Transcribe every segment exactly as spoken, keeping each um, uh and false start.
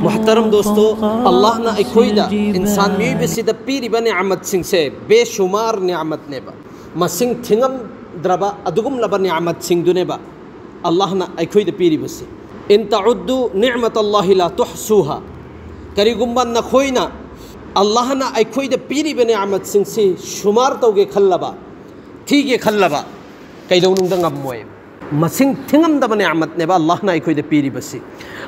ꯃꯨꯍꯇꯔꯝ ꯗꯣꯁꯇꯣ, ꯑꯜꯂꯥꯍꯅ ꯑꯩꯈꯣꯏꯗ, ꯏꯟꯁꯥꯟ ꯃꯤꯑꯣꯏꯕꯁꯤꯗ ꯄꯤꯔꯤꯕ ꯅꯤꯌꯥꯃꯠꯁꯤꯡꯁꯦ ꯕꯦꯁꯨꯃꯥꯔ ꯅꯤꯌꯥꯃꯠꯅꯦꯕ꯫ ꯃꯁꯤꯡ ꯊꯤꯉꯝꯗ꯭ꯔꯕ ꯑꯗꯨꯒꯨꯝꯂꯕ ꯅꯤꯌꯥꯃꯠꯁꯤꯡꯗꯨꯅꯦꯕ ꯑꯜꯂꯥꯍꯅ ꯑꯩꯈꯣꯏꯗ ꯄꯤꯔꯤꯕꯁꯤ꯫ "ꯏꯟ ꯇꯎꯗꯨ ꯅꯤꯃꯇꯜꯂꯥꯍꯤ ꯂꯥ ꯇꯨꯍꯁꯨꯍꯥ"꯫ ꯀꯔꯤꯒꯨꯝꯕ ꯅꯈꯣꯏꯅ ꯑꯜꯂꯥꯍꯅ ꯑꯩꯈꯣꯏꯗ ꯄꯤꯔꯤꯕ ꯅꯤꯌꯥꯃꯠꯁꯤꯡꯁꯤ ꯁꯨꯃꯥꯔ ꯇꯧꯒꯦ ꯈꯜꯂꯕ, ꯊꯤꯒꯦ ꯈꯜꯂꯕ, ꯀꯩꯗꯧꯅꯨꯡꯗ ꯉꯝꯃꯣꯏ꯫ ꯃꯁꯤꯡ ꯊꯤꯉꯝꯗꯕ ꯅꯤꯌꯥꯃꯠꯅꯦꯕ ꯑꯜꯂꯥꯍꯅ ꯑꯩꯈꯣꯏꯗ ꯄꯤꯔꯤꯕꯁꯤ꯫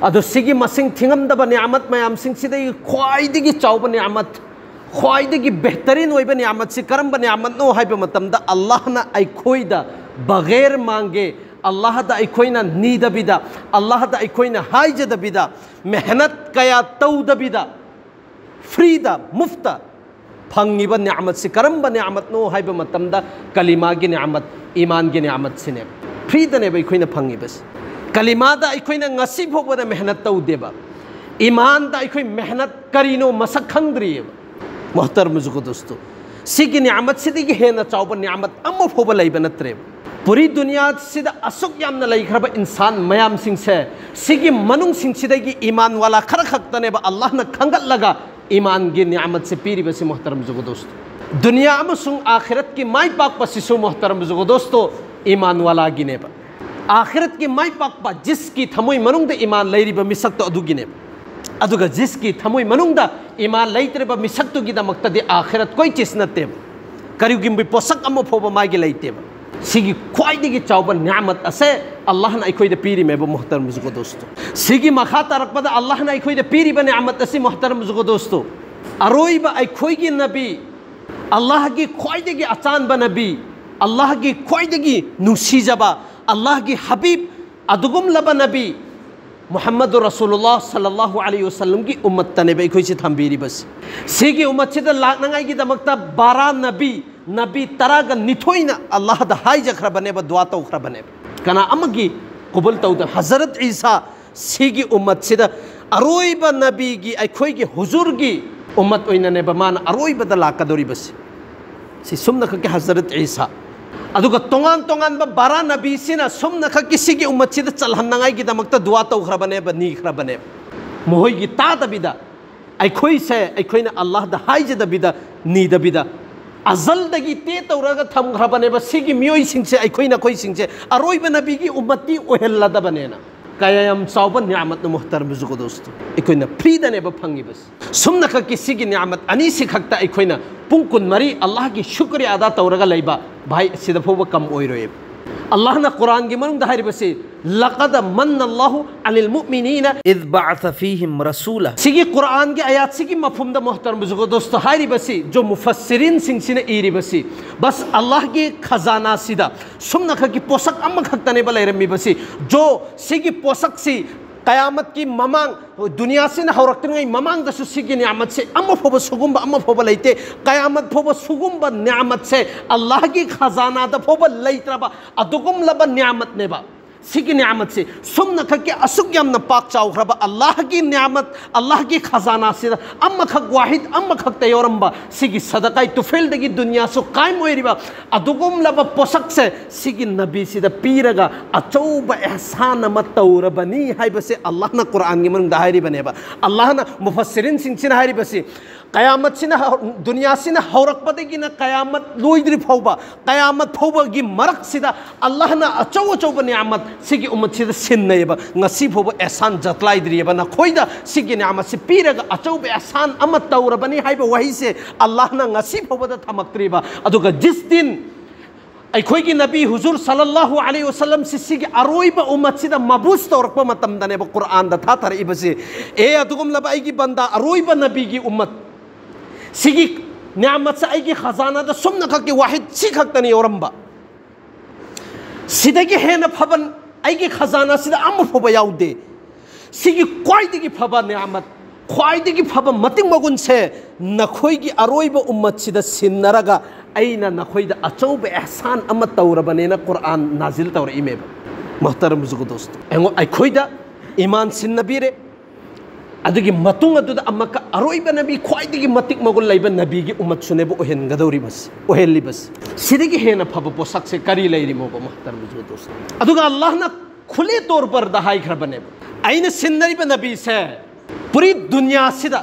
ꯑꯗꯣ ꯁꯤꯒꯤ ꯃꯁꯤꯡ ꯊꯤꯉꯝꯗꯕ ꯅꯤꯌꯥꯃꯠ ꯃꯌꯥꯝꯁꯤꯡꯁꯤꯗꯒꯤ ꯈ꯭ꯋꯥꯏꯗꯒꯤ ꯆꯥꯎꯕ ꯅꯤꯌꯥꯃꯠ, ꯈ꯭ꯋꯥꯏꯗꯒꯤ ꯕꯦꯍꯇꯔꯤꯟ ꯑꯣꯏꯕ ꯅꯤꯌꯥꯃꯠꯁꯤ ꯀꯔꯝꯕ ꯅꯤꯌꯥꯃꯠꯅꯣ ꯍꯥꯏꯕ ꯃꯇꯝꯗ, ꯑꯜꯂꯥꯍꯅ ꯑꯩꯈꯣꯏꯗ ꯕꯒꯦꯔ ꯃꯥꯡꯒꯦ, ꯑꯜꯂꯥꯍꯗ ꯑꯩꯈꯣꯏꯅ ꯅꯤꯗꯕꯤꯗ, ꯑꯜꯂꯥꯍꯗ ꯑꯩꯈꯣꯏꯅ ꯍꯥꯏꯖꯗꯕꯤꯗ, ꯃꯦꯍꯅꯠ ꯀꯌꯥ ꯇꯧꯗꯕꯤꯗ, ꯐ꯭ꯔꯤꯗ, ꯃꯨꯐꯇ ꯐꯪꯉꯤꯕ ꯅꯤꯌꯥꯃꯠꯁꯤ ꯀꯔꯝꯕ ꯅꯤꯌꯥꯃꯠꯅꯣ ꯍꯥꯏꯕ ꯃꯇꯝꯗ, ꯀꯂꯤꯃꯥꯒꯤ ꯅꯤꯌꯥꯃꯠ, ꯏꯃꯥꯟꯒꯤ ꯅꯤꯌꯥꯃꯠꯁꯤꯅꯦꯕ꯫ ꯐ꯭ꯔꯤꯗꯅꯦꯕ ꯑꯩꯈꯣꯏꯅ ꯐꯪꯉꯤꯕꯁꯤ꯫ ꯀꯂꯤꯃꯥꯗ ꯑꯩꯈꯣꯏꯅ ꯉꯁꯤ ꯐꯥꯎꯕꯗ ꯃꯦꯍꯅꯠ ꯇꯧꯗꯦꯕ꯫ ꯏꯃꯥꯟꯗ ꯑꯩꯈꯣꯏ ꯃꯦꯍꯅꯠ ꯀꯔꯤꯅꯣ ꯃꯁꯛ ꯈꯪꯗ꯭ꯔꯤꯑꯕ꯫ ꯃꯣꯍꯇꯔꯝ ꯖꯨꯒꯣ ꯗꯣꯁꯇꯣ, ꯁꯤꯒꯤ ꯅꯤꯌꯥꯃꯠꯁꯤꯗꯒꯤ ꯍꯦꯟꯅ ꯆꯥꯎꯕ ꯅꯤꯌꯥꯃꯠ ꯑꯃ ꯐꯥꯎꯕ ꯂꯩꯕ ꯅꯠꯇ꯭ꯔꯦꯕ꯫ ꯄꯨꯔꯤ ꯗꯨꯅꯤꯌꯥꯁꯤꯗ ꯑꯁꯨꯛ ꯌꯥꯝꯅ ꯂꯩꯈ꯭ꯔꯕ ꯏꯟꯁꯥꯟ ꯃꯌꯥꯝꯁꯤꯡꯁꯦ, ꯁꯤꯒꯤ ꯃꯅꯨꯡꯁꯤꯡꯁꯤꯗꯒꯤ ꯏꯃꯥꯟ ꯋꯥꯂꯥ ꯈꯔ ꯈꯛꯇꯅꯦꯕ ꯑꯜꯂꯥꯍꯅ ꯈꯟꯒꯠꯂꯒ ꯏꯃꯥꯟꯒꯤ ꯅꯤꯌꯥꯃꯠꯁꯦ ꯄꯤꯔꯤꯕꯁꯤ, ꯃꯣꯍꯇꯔꯝ ꯖꯨꯒꯣ ꯗꯣꯁꯇꯣ꯫ ꯗꯨꯅꯤꯌꯥ ꯑꯃꯁꯨꯡ ꯑꯥꯈꯤꯔꯠꯀꯤ ꯃꯥꯏ ꯄꯥꯛꯄꯁꯤꯁꯨ, ꯃꯣꯍꯇꯔꯝ ꯖꯨꯒꯣ ꯗꯣꯁꯇꯣ, ꯏꯃꯥꯟ ꯋꯥꯂꯥꯒꯤꯅꯦꯕ꯫ ꯑꯥꯈꯤꯔꯠꯀꯤ ꯃꯥꯏ ꯄꯥꯛꯄ, ꯖꯤꯁꯀꯤ ꯊꯃꯣꯏ ꯃꯅꯨꯡꯗ ꯏꯃꯥꯟ ꯂꯩꯔꯤꯕ ꯃꯤꯁꯛꯇꯣ ꯑꯗꯨꯒꯤꯅꯦꯕ꯫ ꯑꯗꯨꯒ ꯖꯤꯁꯀꯤ ꯊꯃꯣꯏ ꯃꯅꯨꯡꯗ ꯏꯃꯥꯟ ꯂꯩꯇ꯭ꯔꯤꯕ ꯃꯤꯁꯛꯇꯨꯒꯤꯗꯃꯛꯇꯗꯤ ꯑꯥꯈꯤꯔꯠ ꯀꯣꯏ ꯆꯤꯁ ꯅꯠꯇꯦꯕ꯫ ꯀꯔꯤꯒꯨꯝꯕ ꯄꯣꯠꯁꯛ ꯑꯃ ꯐꯥꯎꯕ ꯃꯥꯒꯤ ꯂꯩꯇꯦꯕ꯫ ꯁꯤꯒꯤ ꯈ꯭ꯋꯥꯏꯗꯒꯤ ꯆꯥꯎꯕ ꯅꯤꯌꯥꯃꯠ ꯑꯁꯦ ꯑꯜꯂꯥꯍꯅ ꯑꯩꯈꯣꯏꯗ ꯄꯤꯔꯤꯃꯦꯕ, ꯃꯣꯍꯇꯔꯝ ꯖꯨꯒꯣ ꯗꯣꯁꯇꯣ꯫ ꯁꯤꯒꯤ ꯃꯈꯥ ꯇꯥꯔꯛꯄꯗ ꯑꯜꯂꯥꯍꯅ ꯑꯩꯈꯣꯏꯗ ꯄꯤꯔꯤꯕ ꯅꯤꯌꯥꯃꯠ ꯑꯁꯤ, ꯃꯣꯍꯇꯔꯝ ꯖꯨꯒꯣ ꯗꯣꯁꯇꯣ, ꯑꯔꯣꯏꯕ ꯑꯩꯈꯣꯏꯒꯤ ꯅꯕꯤ, ꯑꯜꯂꯥꯍꯒꯤ ꯈ꯭ꯋꯥꯏꯗꯒꯤ ꯑꯆꯥꯟꯕ ꯅꯕꯤ, ꯑꯜꯂꯥꯍꯒꯤ ꯈ꯭ꯋꯥꯏꯗꯒꯤ ꯅꯨꯡꯁꯤꯖꯕ, ꯑꯜꯂꯥꯍꯒꯤ ꯍꯕꯤꯕ, ꯑꯗꯨꯒꯨꯝꯂꯕ ꯅꯕꯤ ꯃꯨꯍꯝꯃꯗꯨ ꯔꯁꯨꯂꯨꯜꯂꯥꯍ ꯁꯜꯂꯜꯂꯥꯍꯨ ꯑꯂꯩꯍꯤ ꯋꯁꯜꯂꯝꯒꯤ ꯎꯝꯃꯠꯇꯅꯦꯕ ꯑꯩꯈꯣꯏꯁꯤ ꯊꯝꯕꯤꯔꯤꯕꯁꯤ꯫ ꯁꯤꯒꯤ ꯎꯝꯃꯠꯁꯤꯗ ꯂꯥꯛꯅꯉꯥꯏꯒꯤꯗꯃꯛꯇ ꯕꯥꯔꯥ ꯅꯕꯤ, ꯅꯕꯤ ꯇꯔꯥꯒ ꯅꯤꯊꯣꯏꯅ ꯑꯜꯂꯥꯍꯗ ꯍꯥꯏꯖꯈ꯭ꯔꯕꯅꯦꯕ, ꯗꯨꯋꯥ ꯇꯧꯈ꯭ꯔꯕꯅꯦꯕ꯫ ꯀꯅꯥ ꯑꯃꯒꯤ ꯀꯨꯕꯨꯜ ꯇꯧꯗ꯫ ꯍꯖꯔꯠ ꯏꯁꯥ ꯁꯤꯒꯤ ꯎꯝꯃꯠꯁꯤꯗ ꯑꯔꯣꯏꯕ ꯅꯕꯤꯒꯤ, ꯑꯩꯈꯣꯏꯒꯤ ꯍꯨꯖꯨꯔꯒꯤ ꯎꯝꯃꯠ ꯑꯣꯏꯅꯅꯦꯕ ꯃꯥꯅ ꯑꯔꯣꯏꯕꯗ ꯂꯥꯛꯀꯗꯧꯔꯤꯕꯁꯤ꯫ ꯁꯤ ꯁꯨꯝꯅꯈꯛꯀꯤ ꯍꯖꯔꯠ ꯏꯁꯥ꯫ ꯑꯗꯨꯒ ꯇꯣꯉꯥꯟ ꯇꯣꯉꯥꯟꯕ ꯕꯥꯔꯥ ꯅꯕꯤꯁꯤꯅ ꯁꯨꯝꯅꯈꯛꯀꯤ ꯁꯤꯒꯤ ꯎꯝꯃꯠꯁꯤꯗ ꯆꯜꯍꯟꯅꯉꯥꯏꯒꯤꯗꯃꯛꯇ ꯗꯨꯋꯥ ꯇꯧꯈ꯭ꯔꯕꯅꯦꯕ, ꯅꯤꯈ꯭ꯔꯕꯅꯦꯕ꯫ ꯃꯈꯣꯏꯒꯤ ꯇꯥꯗꯕꯤꯗ ꯑꯩꯈꯣꯏꯁꯦ, ꯑꯩꯈꯣꯏꯅ ꯑꯜꯂꯥꯍꯗ ꯍꯥꯏꯖꯗꯕꯤꯗ, ꯅꯤꯗꯕꯤꯗ ꯑꯖꯜꯗꯒꯤ ꯇꯦ ꯇꯧꯔꯒ ꯊꯝꯈ꯭ꯔꯕꯅꯦꯕ꯫ ꯁꯤꯒꯤ ꯃꯤꯑꯣꯏꯁꯤꯡꯁꯦ, ꯑꯩꯈꯣꯏꯅ, ꯑꯩꯈꯣꯏꯁꯤꯡꯁꯦ ꯑꯔꯣꯏꯕ ꯅꯕꯤꯒꯤ ꯎꯝꯃꯠꯇꯤ ꯑꯣꯏꯍꯜꯂꯗꯕꯅꯦꯅ꯫ ꯀꯌꯥ ꯌꯥꯝ ꯆꯥꯎꯕ ꯅꯤꯌꯥꯃꯠꯅꯣ, ꯃꯨꯍꯇꯔꯝ ꯕꯨꯖꯨꯔꯒ ꯗꯣꯁꯇꯣ, ꯑꯩꯈꯣꯏꯅ ꯐ꯭ꯔꯤꯗꯅꯦꯕ ꯐꯪꯉꯤꯕꯁꯦ꯫ ꯁꯨꯝꯅꯈꯛꯀꯤ ꯁꯤꯒꯤ ꯅꯤꯌꯥꯃꯠ ꯑꯅꯤꯁꯤ ꯈꯛꯇ ꯑꯩꯈꯣꯏꯅ ꯄꯨꯡ ꯀꯨꯟꯃꯔꯤ ꯑꯜꯂꯥꯍꯒꯤ ꯁꯨꯀ꯭ꯔꯤꯌꯥ ꯑꯗꯥ ꯇꯧꯔꯒ ꯂꯩꯕ, ꯚꯥꯏ, ꯁꯤꯗ ꯐꯥꯎꯕ ꯀꯝ ꯑꯣꯏꯔꯣꯏꯕ꯫ ꯑꯜꯂꯥꯍꯅ ꯀꯨꯔꯥꯟꯒꯤ ꯃꯅꯨꯡꯗ ꯍꯥꯏꯔꯤꯕꯁꯤ, "ꯂꯀꯗ ꯃꯟꯅ ꯑꯜꯂꯥꯍꯨ ꯑꯅꯤꯜ ꯃꯨꯑꯃꯤꯅꯤꯅ ꯏꯗ ꯕꯑꯁ ꯐꯤꯍꯤꯝ ꯔꯁꯨꯂꯥ"꯫ ꯁꯤꯒꯤ ꯀꯨꯔꯥꯟꯒꯤ ꯑꯌꯥꯠꯁꯤꯒꯤ ꯃꯐꯝꯗ, ꯃꯨꯍꯇꯔꯝ ꯕꯨꯖꯨꯔꯒ ꯗꯣꯁꯇꯣ, ꯍꯥꯏꯔꯤꯕꯁꯤ, ꯖꯣ ꯃꯨꯐꯁꯤꯔꯤꯟꯁꯤꯡꯁꯤꯅ ꯏꯔꯤꯕꯁꯤ, ꯕꯁ, ꯑꯜꯂꯥꯍꯒꯤ ꯈꯖꯥꯅꯥꯁꯤꯗ ꯁꯨꯝꯅꯈꯛꯀꯤ ꯄꯣꯠꯁꯛ ꯑꯃꯈꯛꯇꯅꯦꯕ ꯂꯩꯔꯝꯃꯤꯕꯁꯤ꯫ ꯖꯣ, ꯁꯤꯒꯤ ꯄꯣꯠꯁꯛꯁꯤ ꯀꯌꯥꯃꯠꯀꯤ ꯃꯃꯥꯡ, ꯗꯨꯅꯤꯌꯥꯁꯤꯅ ꯍꯧꯔꯛꯇ꯭ꯔꯤꯉꯩ ꯃꯃꯥꯡꯗꯁꯨ ꯁꯤꯒꯤ ꯅꯤꯌꯥꯃꯠꯁꯦ ꯑꯃ ꯐꯥꯎꯕ ꯁꯤꯒꯨꯝꯕ ꯑꯃ ꯐꯥꯎꯕ ꯂꯩꯇꯦ꯫ ꯀꯌꯥꯃꯠ ꯐꯥꯎꯕ ꯁꯤꯒꯨꯝꯕ ꯅꯤꯌꯥꯃꯠꯁꯦ, ꯑꯜꯂꯥꯍꯒꯤ ꯈꯖꯥꯅꯥꯗ ꯐꯥꯎꯕ ꯂꯩꯇ꯭ꯔꯕ ꯑꯗꯨꯒꯨꯝꯂꯕ ꯅꯤꯌꯥꯃꯠꯅꯦꯕ꯫ ꯁꯤꯒꯤ ꯅꯤꯌꯥꯃꯠꯁꯤ ꯁꯨꯝꯅꯈꯛꯀꯤ ꯑꯁꯨꯛ ꯌꯥꯝꯅ ꯄꯥꯛ ꯆꯥꯎꯈ꯭ꯔꯕ ꯑꯜꯂꯥꯍꯒꯤ ꯅꯤꯌꯥꯃꯠ, ꯑꯜꯂꯥꯍꯒꯤ ꯈꯖꯥꯅꯥꯁꯤꯗ ꯑꯃꯈꯛ, ꯋꯥꯍꯤꯗ ꯑꯃꯈꯛꯇ ꯌꯥꯎꯔꯝꯕ, ꯁꯤꯒꯤ ꯁꯗꯀꯥꯏ ꯇꯨꯐꯦꯜꯗꯒꯤ ꯗꯨꯅꯤꯌꯥꯁꯨ ꯀꯥꯏꯝ ꯑꯣꯏꯔꯤꯕ ꯑꯗꯨꯒꯨꯝꯂꯕ ꯄꯣꯠꯁꯛꯁꯦ ꯁꯤꯒꯤ ꯅꯕꯤꯁꯤꯗ ꯄꯤꯔꯒ ꯑꯆꯧꯕ ꯑꯦꯍꯁꯥꯟ ꯑꯃ ꯇꯧꯔꯕꯅꯤ ꯍꯥꯏꯕꯁꯦ ꯑꯜꯂꯥꯍꯅ ꯀꯨꯔꯥꯟꯒꯤ ꯃꯅꯨꯡꯗ ꯍꯥꯏꯔꯤꯕꯅꯦꯕ꯫ ꯑꯜꯂꯥꯍꯅ, ꯃꯨꯐꯁꯤꯔꯤꯟꯁꯤꯡꯁꯤꯅ ꯍꯥꯏꯔꯤꯕꯁꯤ, ꯀꯌꯥꯃꯠꯁꯤꯅ ꯍꯧ-, ꯗꯨꯅꯤꯌꯥꯁꯤꯅ ꯍꯧꯔꯛꯄꯗꯒꯤꯅ ꯀꯌꯥꯃꯠ ꯂꯣꯏꯗ꯭ꯔꯤ ꯐꯥꯎꯕ, ꯀꯌꯥꯃꯠ ꯐꯥꯎꯕꯒꯤ ꯃꯔꯛꯁꯤꯗ ꯑꯜꯂꯥꯍꯅ ꯑꯆꯧ ꯑꯆꯧꯕ ꯅꯤꯌꯥꯃꯠ ꯁꯤꯒꯤ ꯎꯝꯃꯠꯁꯤꯗ ꯁꯤꯟꯅꯩꯌꯦꯕ꯫ ꯉꯁꯤ ꯐꯥꯎꯕ ꯑꯦꯍꯁꯥꯟ ꯖꯠꯂꯥꯏꯗ꯭ꯔꯤꯑꯕ꯫ ꯅꯈꯣꯏꯗ ꯁꯤꯒꯤ ꯅꯤꯌꯥꯃꯠꯁꯤ ꯄꯤꯔꯒ ꯑꯆꯧꯕ ꯑꯦꯍꯁꯥꯟ ꯑꯃ ꯇꯧꯔꯕꯅꯤ ꯍꯥꯏꯕ ꯋꯥꯍꯩꯁꯦ ꯑꯜꯂꯥꯍꯅ ꯉꯁꯤ ꯐꯥꯎꯕꯗ ꯊꯝꯃꯛꯇ꯭ꯔꯤꯕ꯫ ꯑꯗꯨꯒ ꯖꯤꯁ ꯗꯤꯟ ꯑꯩꯈꯣꯏꯒꯤ ꯅꯕꯤ ꯍꯨꯖꯨꯔ ꯁꯜꯂꯜꯂꯥꯍꯨ ꯑꯂꯩꯍꯤ ꯋꯁꯜꯂꯝꯁꯤ ꯁꯤꯒꯤ ꯑꯔꯣꯏꯕ ꯎꯝꯃꯠꯁꯤꯗ ꯃꯕꯨꯁ ꯇꯧꯔꯛꯄ ꯃꯇꯝꯗꯅꯦꯕ ꯀꯨꯔꯥꯟꯗ ꯊꯥꯊꯔꯛꯏꯕꯁꯤ, "ꯑꯦ, ꯑꯗꯨꯒꯨꯝꯂꯕ ꯑꯩꯒꯤ ꯕꯟꯗꯥ, ꯑꯔꯣꯏꯕ ꯅꯕꯤꯒꯤ ꯎꯝꯃꯠ, ꯁꯤꯒꯤ ꯅꯤꯌꯥꯃꯠꯁꯦ ꯑꯩꯒꯤ ꯈꯖꯥꯅꯥꯗ ꯁꯨꯝꯅꯈꯛꯀꯤ ꯋꯥꯍꯤꯗ ꯁꯤ ꯈꯛꯇꯅꯤ ꯌꯥꯎꯔꯝꯕ꯫ ꯁꯤꯗꯒꯤ ꯍꯦꯟꯅ ꯐꯕ ꯑꯩꯒꯤ ꯈꯖꯥꯅꯥꯁꯤꯗ ꯑꯃ ꯐꯥꯎꯕ ꯌꯥꯎꯗꯦ꯫ ꯁꯤꯒꯤ ꯈ꯭ꯋꯥꯏꯗꯒꯤ ꯐꯕ ꯅꯤꯌꯥꯃꯠ, ꯈ꯭ꯋꯥꯏꯗꯒꯤ ꯐꯕ ꯃꯇꯤꯛ ꯃꯒꯨꯟꯁꯦ ꯅꯈꯣꯏꯒꯤ ꯑꯔꯣꯏꯕ ꯎꯝꯃꯠꯁꯤꯗ ꯁꯤꯟꯅꯔꯒ ꯑꯩꯅ ꯅꯈꯣꯏꯗ ꯑꯆꯧꯕ ꯑꯦꯍꯁꯥꯟ ꯑꯃ ꯇꯧꯔꯕꯅꯦꯅ" ꯀꯨꯔꯥꯟ ꯅꯥꯖꯤꯜ ꯇꯧꯔꯛꯏꯃꯦꯕ꯫ ꯃꯨꯍꯇꯔꯝ ꯕꯨꯖꯨꯔꯒ ꯗꯣꯁꯇꯣ, ꯑꯩꯉꯣ-, ꯑꯩꯈꯣꯏꯗ ꯏꯃꯥꯟ ꯁꯤꯟꯅꯕꯤꯔꯦ, ꯑꯗꯨꯒꯤ ꯃꯇꯨꯡ ꯑꯗꯨꯗ ꯑꯃꯨꯛꯀ ꯑꯔꯣꯏꯕ ꯅꯕꯤ, ꯈ꯭ꯋꯥꯏꯗꯒꯤ ꯃꯇꯤꯛ ꯃꯒꯨꯟ ꯂꯩꯕ ꯅꯕꯤꯒꯤ ꯎꯃꯠꯁꯨꯅꯦꯕ ꯑꯣꯏꯍꯟꯒꯗꯧꯔꯤꯕꯁꯤ, ꯑꯣꯏꯍꯜꯂꯤꯕꯁꯤ꯫ ꯁꯤꯗꯒꯤ ꯍꯦꯟꯅ ꯐꯕ ꯄꯣꯠꯁꯛꯁꯦ ꯀꯔꯤ ꯂꯩꯔꯤꯃꯣꯕ, ꯃꯍꯇꯔꯝ ꯃꯨꯖꯥꯍꯤꯗ ꯗꯣꯁ? ꯑꯗꯨꯒ ꯑꯜꯂꯥꯍꯅ ꯈꯨꯂꯦ ꯇꯣꯔ ꯄꯔꯗ ꯍꯥꯏꯈ꯭ꯔꯕꯅꯦꯕ, ꯑꯩꯅ ꯁꯤꯟꯅꯔꯤꯕ ꯅꯕꯤꯁꯦ ꯄꯨꯔꯤ ꯗꯨꯅꯤꯌꯥꯁꯤꯗ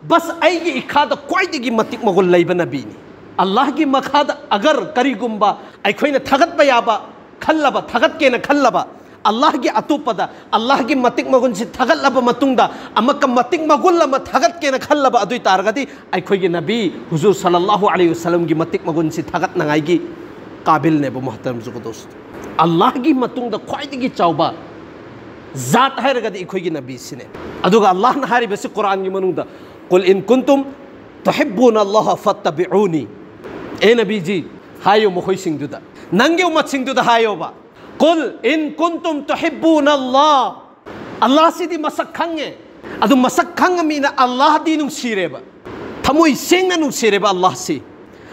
ꯕꯁ ꯑꯩꯒꯤ ꯏꯈꯥꯗ ꯈ꯭ꯋꯥꯏꯗꯒꯤ ꯃꯇꯤꯛ ꯃꯒꯨꯟ ꯂꯩꯕ ꯅꯕꯤꯅꯤ꯫ ꯑꯜꯂꯥꯍꯒꯤ ꯃꯈꯥꯗ ꯑꯒꯔ ꯀꯔꯤꯒꯨꯝꯕ ꯑꯩꯈꯣꯏꯅ ꯊꯥꯒꯠꯄ ꯌꯥꯕ ꯈꯜꯂꯕ, ꯊꯥꯒꯠꯀꯦꯅ ꯈꯜꯂꯕ, ꯑꯜꯂꯥꯍꯒꯤ ꯑꯇꯣꯞꯄꯗ ꯑꯜꯂꯥꯍꯒꯤ ꯃꯇꯤꯛ ꯃꯒꯨꯟꯁꯤ ꯊꯥꯒꯠꯂꯕ ꯃꯇꯨꯡꯗ ꯑꯃꯨꯛꯀ ꯃꯇꯤꯛ ꯃꯒꯨꯟ ꯑꯃ ꯊꯥꯒꯠꯀꯦꯅ ꯈꯜꯂꯕ, ꯑꯗꯨ ꯑꯣꯏ ꯇꯥꯔꯒꯗꯤ ꯑꯩꯈꯣꯏꯒꯤ ꯅꯕꯤ ꯍꯨꯖꯨꯔ ꯁꯜꯂꯜꯂꯥꯍꯨ ꯑꯂꯩꯍꯤ ꯋꯁꯜꯂꯝꯒꯤ ꯃꯇꯤꯛ ꯃꯒꯨꯟꯁꯤ ꯊꯥꯒꯠꯅꯉꯥꯏꯒꯤ ꯀꯥꯕꯤꯜꯅꯦꯕ, ꯃꯨꯍꯇꯔꯝ ꯖꯨꯒꯗꯣꯁ꯫ ꯑꯜꯂꯥꯍꯒꯤ ꯃꯇꯨꯡꯗ ꯈ꯭ꯋꯥꯏꯗꯒꯤ ꯆꯥꯎꯕ ꯖꯥꯠ ꯍꯥꯏꯔꯒꯗꯤ ꯑꯩꯈꯣꯏꯒꯤ ꯅꯕꯤꯁꯤꯅꯦ꯫ ꯑꯗꯨꯒ ꯑꯜꯂꯥꯍꯅ ꯍꯥꯏꯔꯤꯕꯁꯤ ꯀꯨꯔꯥꯟꯒꯤ ꯃꯅꯨꯡꯗ, "ꯀꯨꯜ ꯏꯟ ꯀꯨꯟꯇꯨꯝ ꯇꯨꯍꯤꯕꯨꯅ ꯑꯜꯂꯥꯍ ꯐꯠꯇꯕꯤꯎꯅꯤ"꯫ ꯑꯦ ꯅꯕꯤꯖꯤ, ꯍꯥꯏꯌꯣ ꯃꯈꯣꯏꯁꯤꯡꯗꯨꯗ, ꯅꯪꯒꯤ ꯎꯃꯠꯁꯤꯡꯗꯨꯗ ꯍꯥꯏꯌꯣꯕ, "ꯀꯨꯜ ꯏꯟ ꯀꯨꯟꯇꯨꯝ ꯇꯨꯍꯤꯕꯨꯅ ꯑꯜꯂꯥꯍ"꯫ ꯑꯜꯂꯥꯍꯁꯤꯗꯤ ꯃꯁꯛ ꯈꯪꯉꯦ, ꯑꯗꯨ ꯃꯁꯛ ꯈꯪꯉꯃꯤꯅ ꯑꯜꯂꯥꯍꯗꯤ ꯅꯨꯡꯁꯤꯔꯦꯕ, ꯊꯃꯣꯏ ꯁꯦꯡꯅ ꯅꯨꯡꯁꯤꯔꯦꯕ ꯑꯜꯂꯥꯍꯁꯤ꯫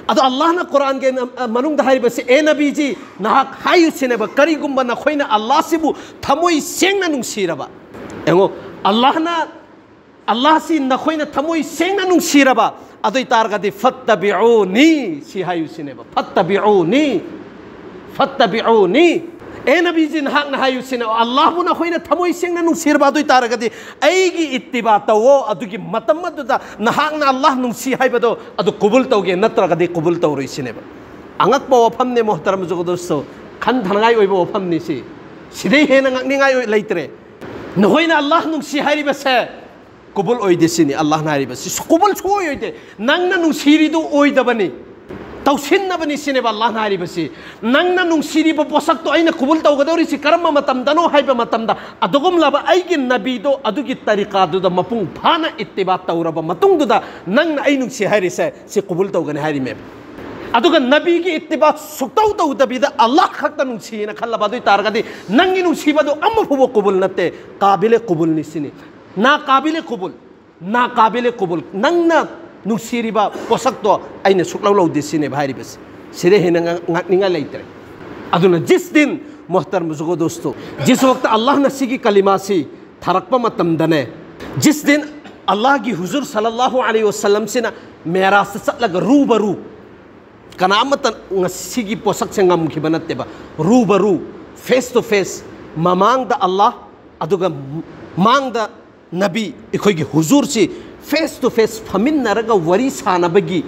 ꯑꯗꯣ ꯑꯜꯂꯥꯍꯅ ꯀꯨꯔꯥꯟꯒꯤ ꯃꯅꯨꯡꯗ ꯍꯥꯏꯔꯤꯕꯁꯤ, "ꯑꯦ ꯅꯕꯤꯖꯤ, ꯅꯍꯥꯛ ꯍꯥꯏꯌꯨ ꯁꯤꯅꯦꯕ, ꯀꯔꯤꯒꯨꯝꯕ ꯅꯈꯣꯏꯅ ꯑꯜꯂꯥꯍꯁꯤꯕꯨ ꯊꯃꯣꯏ ꯁꯦꯡꯅ ꯅꯨꯡꯁꯤꯔꯕ", ꯌꯦꯡꯉꯣ, ꯑꯜꯂꯥꯍꯅ, "ꯑꯜꯂꯥꯍꯁꯤ ꯅꯈꯣꯏꯅ ꯊꯃꯣꯏ ꯁꯦꯡꯅ ꯅꯨꯡꯁꯤꯔꯕ, ꯑꯗꯨ ꯑꯣꯏ ꯇꯥꯔꯒꯗꯤ ꯐꯠꯇꯕꯤꯎꯅꯤ", ꯁꯤ ꯍꯥꯏꯌꯨ ꯁꯤꯅꯦꯕ, "ꯐꯠꯇꯕꯤꯎꯅꯤ, ꯐꯠꯇꯕꯤꯎꯅꯤ"꯫ ꯑꯦ ꯅꯕꯤꯖꯤ, ꯅꯍꯥꯛꯅ ꯍꯥꯏꯌꯨ ꯁꯤꯅꯦꯕ, "ꯑꯜꯂꯥꯍꯕꯨ ꯅꯈꯣꯏꯅ ꯊꯃꯣꯏ ꯁꯦꯡꯅ ꯅꯨꯡꯁꯤꯔꯕ, ꯑꯗꯨ ꯑꯣꯏ ꯇꯥꯔꯒꯗꯤ ꯑꯩꯒꯤ ꯏꯠꯇꯤꯕꯥ ꯇꯧꯋꯣ, ꯑꯗꯨꯒꯤ ꯃꯇꯝ ꯑꯗꯨꯗ ꯅꯍꯥꯛꯅ ꯑꯜꯂꯥꯍ ꯅꯨꯡꯁꯤ ꯍꯥꯏꯕꯗꯣ ꯑꯗꯨ ꯀꯨꯕꯨꯜ ꯇꯧꯒꯦ, ꯅꯠꯇ꯭ꯔꯒꯗꯤ ꯀꯨꯕꯨꯜ ꯇꯧꯔꯣꯏ" ꯁꯤꯅꯦꯕ꯫ ꯑꯉꯛꯄ ꯋꯥꯐꯝꯅꯦ, ꯃꯨꯍꯇꯔꯝ ꯖꯨꯒꯗꯣꯁꯇꯣ, ꯈꯟꯊꯅꯉꯥꯏ ꯑꯣꯏꯕ ꯋꯥꯐꯝꯅꯤ ꯁꯤ꯫ ꯁꯤꯗꯩ ꯍꯦꯟꯅ ꯉꯛꯅꯤꯡꯉꯥꯏ ꯑꯣꯏ-, ꯂꯩꯇ꯭ꯔꯦ꯫ ꯅꯈꯣꯏꯅ ꯑꯜꯂꯥꯍ ꯅꯨꯡꯁꯤ ꯍꯥꯏꯔꯤꯕꯁꯦ ꯀꯨꯕꯨꯜ ꯑꯣꯏꯗꯦ ꯁꯤꯅꯤ ꯑꯜꯂꯥꯍꯅ ꯍꯥꯏꯔꯤꯕꯁꯤ꯫ ꯀꯨꯕꯨꯜ ꯁꯨꯡꯑꯣꯏ ꯑꯣꯏꯗꯦ꯫ ꯅꯪꯅ ꯅꯨꯡꯁꯤꯔꯤꯗꯨ ꯑꯣꯏꯗꯕꯅꯤ, ꯇꯧꯁꯤꯟꯅꯕꯅꯤ ꯁꯤꯅꯦꯕ ꯑꯜꯂꯥꯍꯅ ꯍꯥꯏꯔꯤꯕꯁꯤ꯫ ꯅꯪꯅ ꯅꯨꯡꯁꯤꯔꯤꯕ ꯄꯣꯠꯁꯛꯇꯣ ꯑꯩꯅ ꯀꯨꯕꯨꯜ ꯇꯧꯒꯗꯧꯔꯤꯁꯤ ꯀꯔꯝꯕ ꯃꯇꯝꯗꯅꯣ ꯍꯥꯏꯕ ꯃꯇꯝꯗ, ꯑꯗꯨꯒꯨꯝꯂꯕ ꯑꯩꯒꯤ ꯅꯕꯤꯗꯣ ꯑꯗꯨꯒꯤ ꯇꯔꯤꯀꯥꯗꯨꯗ ꯃꯄꯨꯡ ꯐꯥꯅ ꯏꯠꯇꯤꯕꯥ ꯇꯧꯔꯕ ꯃꯇꯨꯡꯗꯨꯗ ꯅꯪꯅ ꯑꯩ ꯅꯨꯡꯁꯤ ꯍꯥꯏꯔꯤꯁꯦ ꯁꯤ ꯀꯨꯕꯨꯜ ꯇꯧꯒꯅꯤ ꯍꯥꯏꯔꯤꯃꯦꯕ꯫ ꯑꯗꯨꯒ ꯅꯕꯤꯒꯤ ꯏꯠꯇꯤꯕꯥ ꯁꯨꯛꯇꯧ ꯇꯧꯗꯕꯤꯗ ꯑꯜꯂꯥꯍ ꯈꯛꯇ ꯅꯨꯡꯁꯤꯅ ꯈꯜꯂꯕ, ꯑꯗꯨ ꯑꯣꯏ ꯇꯥꯔꯒꯗꯤ ꯅꯪꯒꯤ ꯅꯨꯡꯁꯤꯕꯗꯣ ꯑꯃ ꯐꯥꯎꯕ ꯀꯨꯕꯨꯜ ꯅꯠꯇꯦ, ꯀꯥꯕꯤꯂꯦ ꯀꯨꯕꯨꯜꯅꯤ ꯁꯤꯅꯤ꯫ ꯅꯥ ꯀꯥꯕꯤꯂꯦ ꯀꯨꯕꯨꯜ, ꯅꯥ ꯀꯥꯕꯤꯂꯦ ꯀꯨꯕꯨꯜ꯫ ꯅꯪꯅ ꯅꯨꯡꯁꯤꯔꯤꯕ ꯄꯣꯠꯁꯛꯇꯣ ꯑꯩꯅ ꯁꯨꯛꯂꯧ ꯂꯧꯗꯦ ꯁꯤꯅꯦꯕ ꯍꯥꯏꯔꯤꯕꯁꯦ꯫ ꯁꯤꯗꯩ ꯍꯦꯟꯅ ꯉꯥꯡ-, ꯉꯥꯡꯅꯤꯡꯉꯥꯏ ꯂꯩꯇ꯭ꯔꯦ꯫ ꯑꯗꯨꯅ ꯖꯤꯁ ꯗꯤꯟ, ꯃꯨꯍꯇꯔꯝ ꯖꯨꯒꯗꯣꯁꯇꯣ, ꯖꯤꯁ ꯋꯛꯇ ꯑꯜꯂꯥꯍꯅ ꯁꯤꯒꯤ ꯀꯂꯤꯃꯥꯁꯤ ꯊꯥꯔꯛꯄ ꯃꯇꯝꯗꯅꯦ, ꯖꯤꯁ ꯗꯤꯟ ꯑꯜꯂꯥꯍꯒꯤ ꯍꯨꯖꯨꯔ ꯁꯜꯂꯜꯂꯥꯍꯨ ꯑꯂꯩꯍꯤ ꯋꯥꯁꯜꯂꯝꯁꯤꯅ ꯃꯦꯔꯥꯖꯇ ꯆꯠꯂꯒ ꯔꯨꯕꯔꯨ, ꯀꯅꯥ ꯑꯃꯠꯇ ꯉꯁꯤꯒꯤ ꯄꯣꯠꯁꯛꯁꯦ ꯉꯝꯈꯤꯕ ꯅꯠꯇꯦꯕ꯫ ꯔꯨꯕꯔꯨ, face to face, ꯃꯃꯥꯡꯗ ꯑꯜꯂꯥꯍ, ꯑꯗꯨꯒ ꯃꯥꯡꯗ ꯅꯕꯤ, ꯑꯩꯈꯣꯏꯒꯤ ꯍꯨꯖꯨꯔꯁꯤ face to face ꯐꯝꯃꯤꯟꯅꯔꯒ ꯋꯥꯔꯤ ꯁꯥꯟꯅꯕꯒꯤ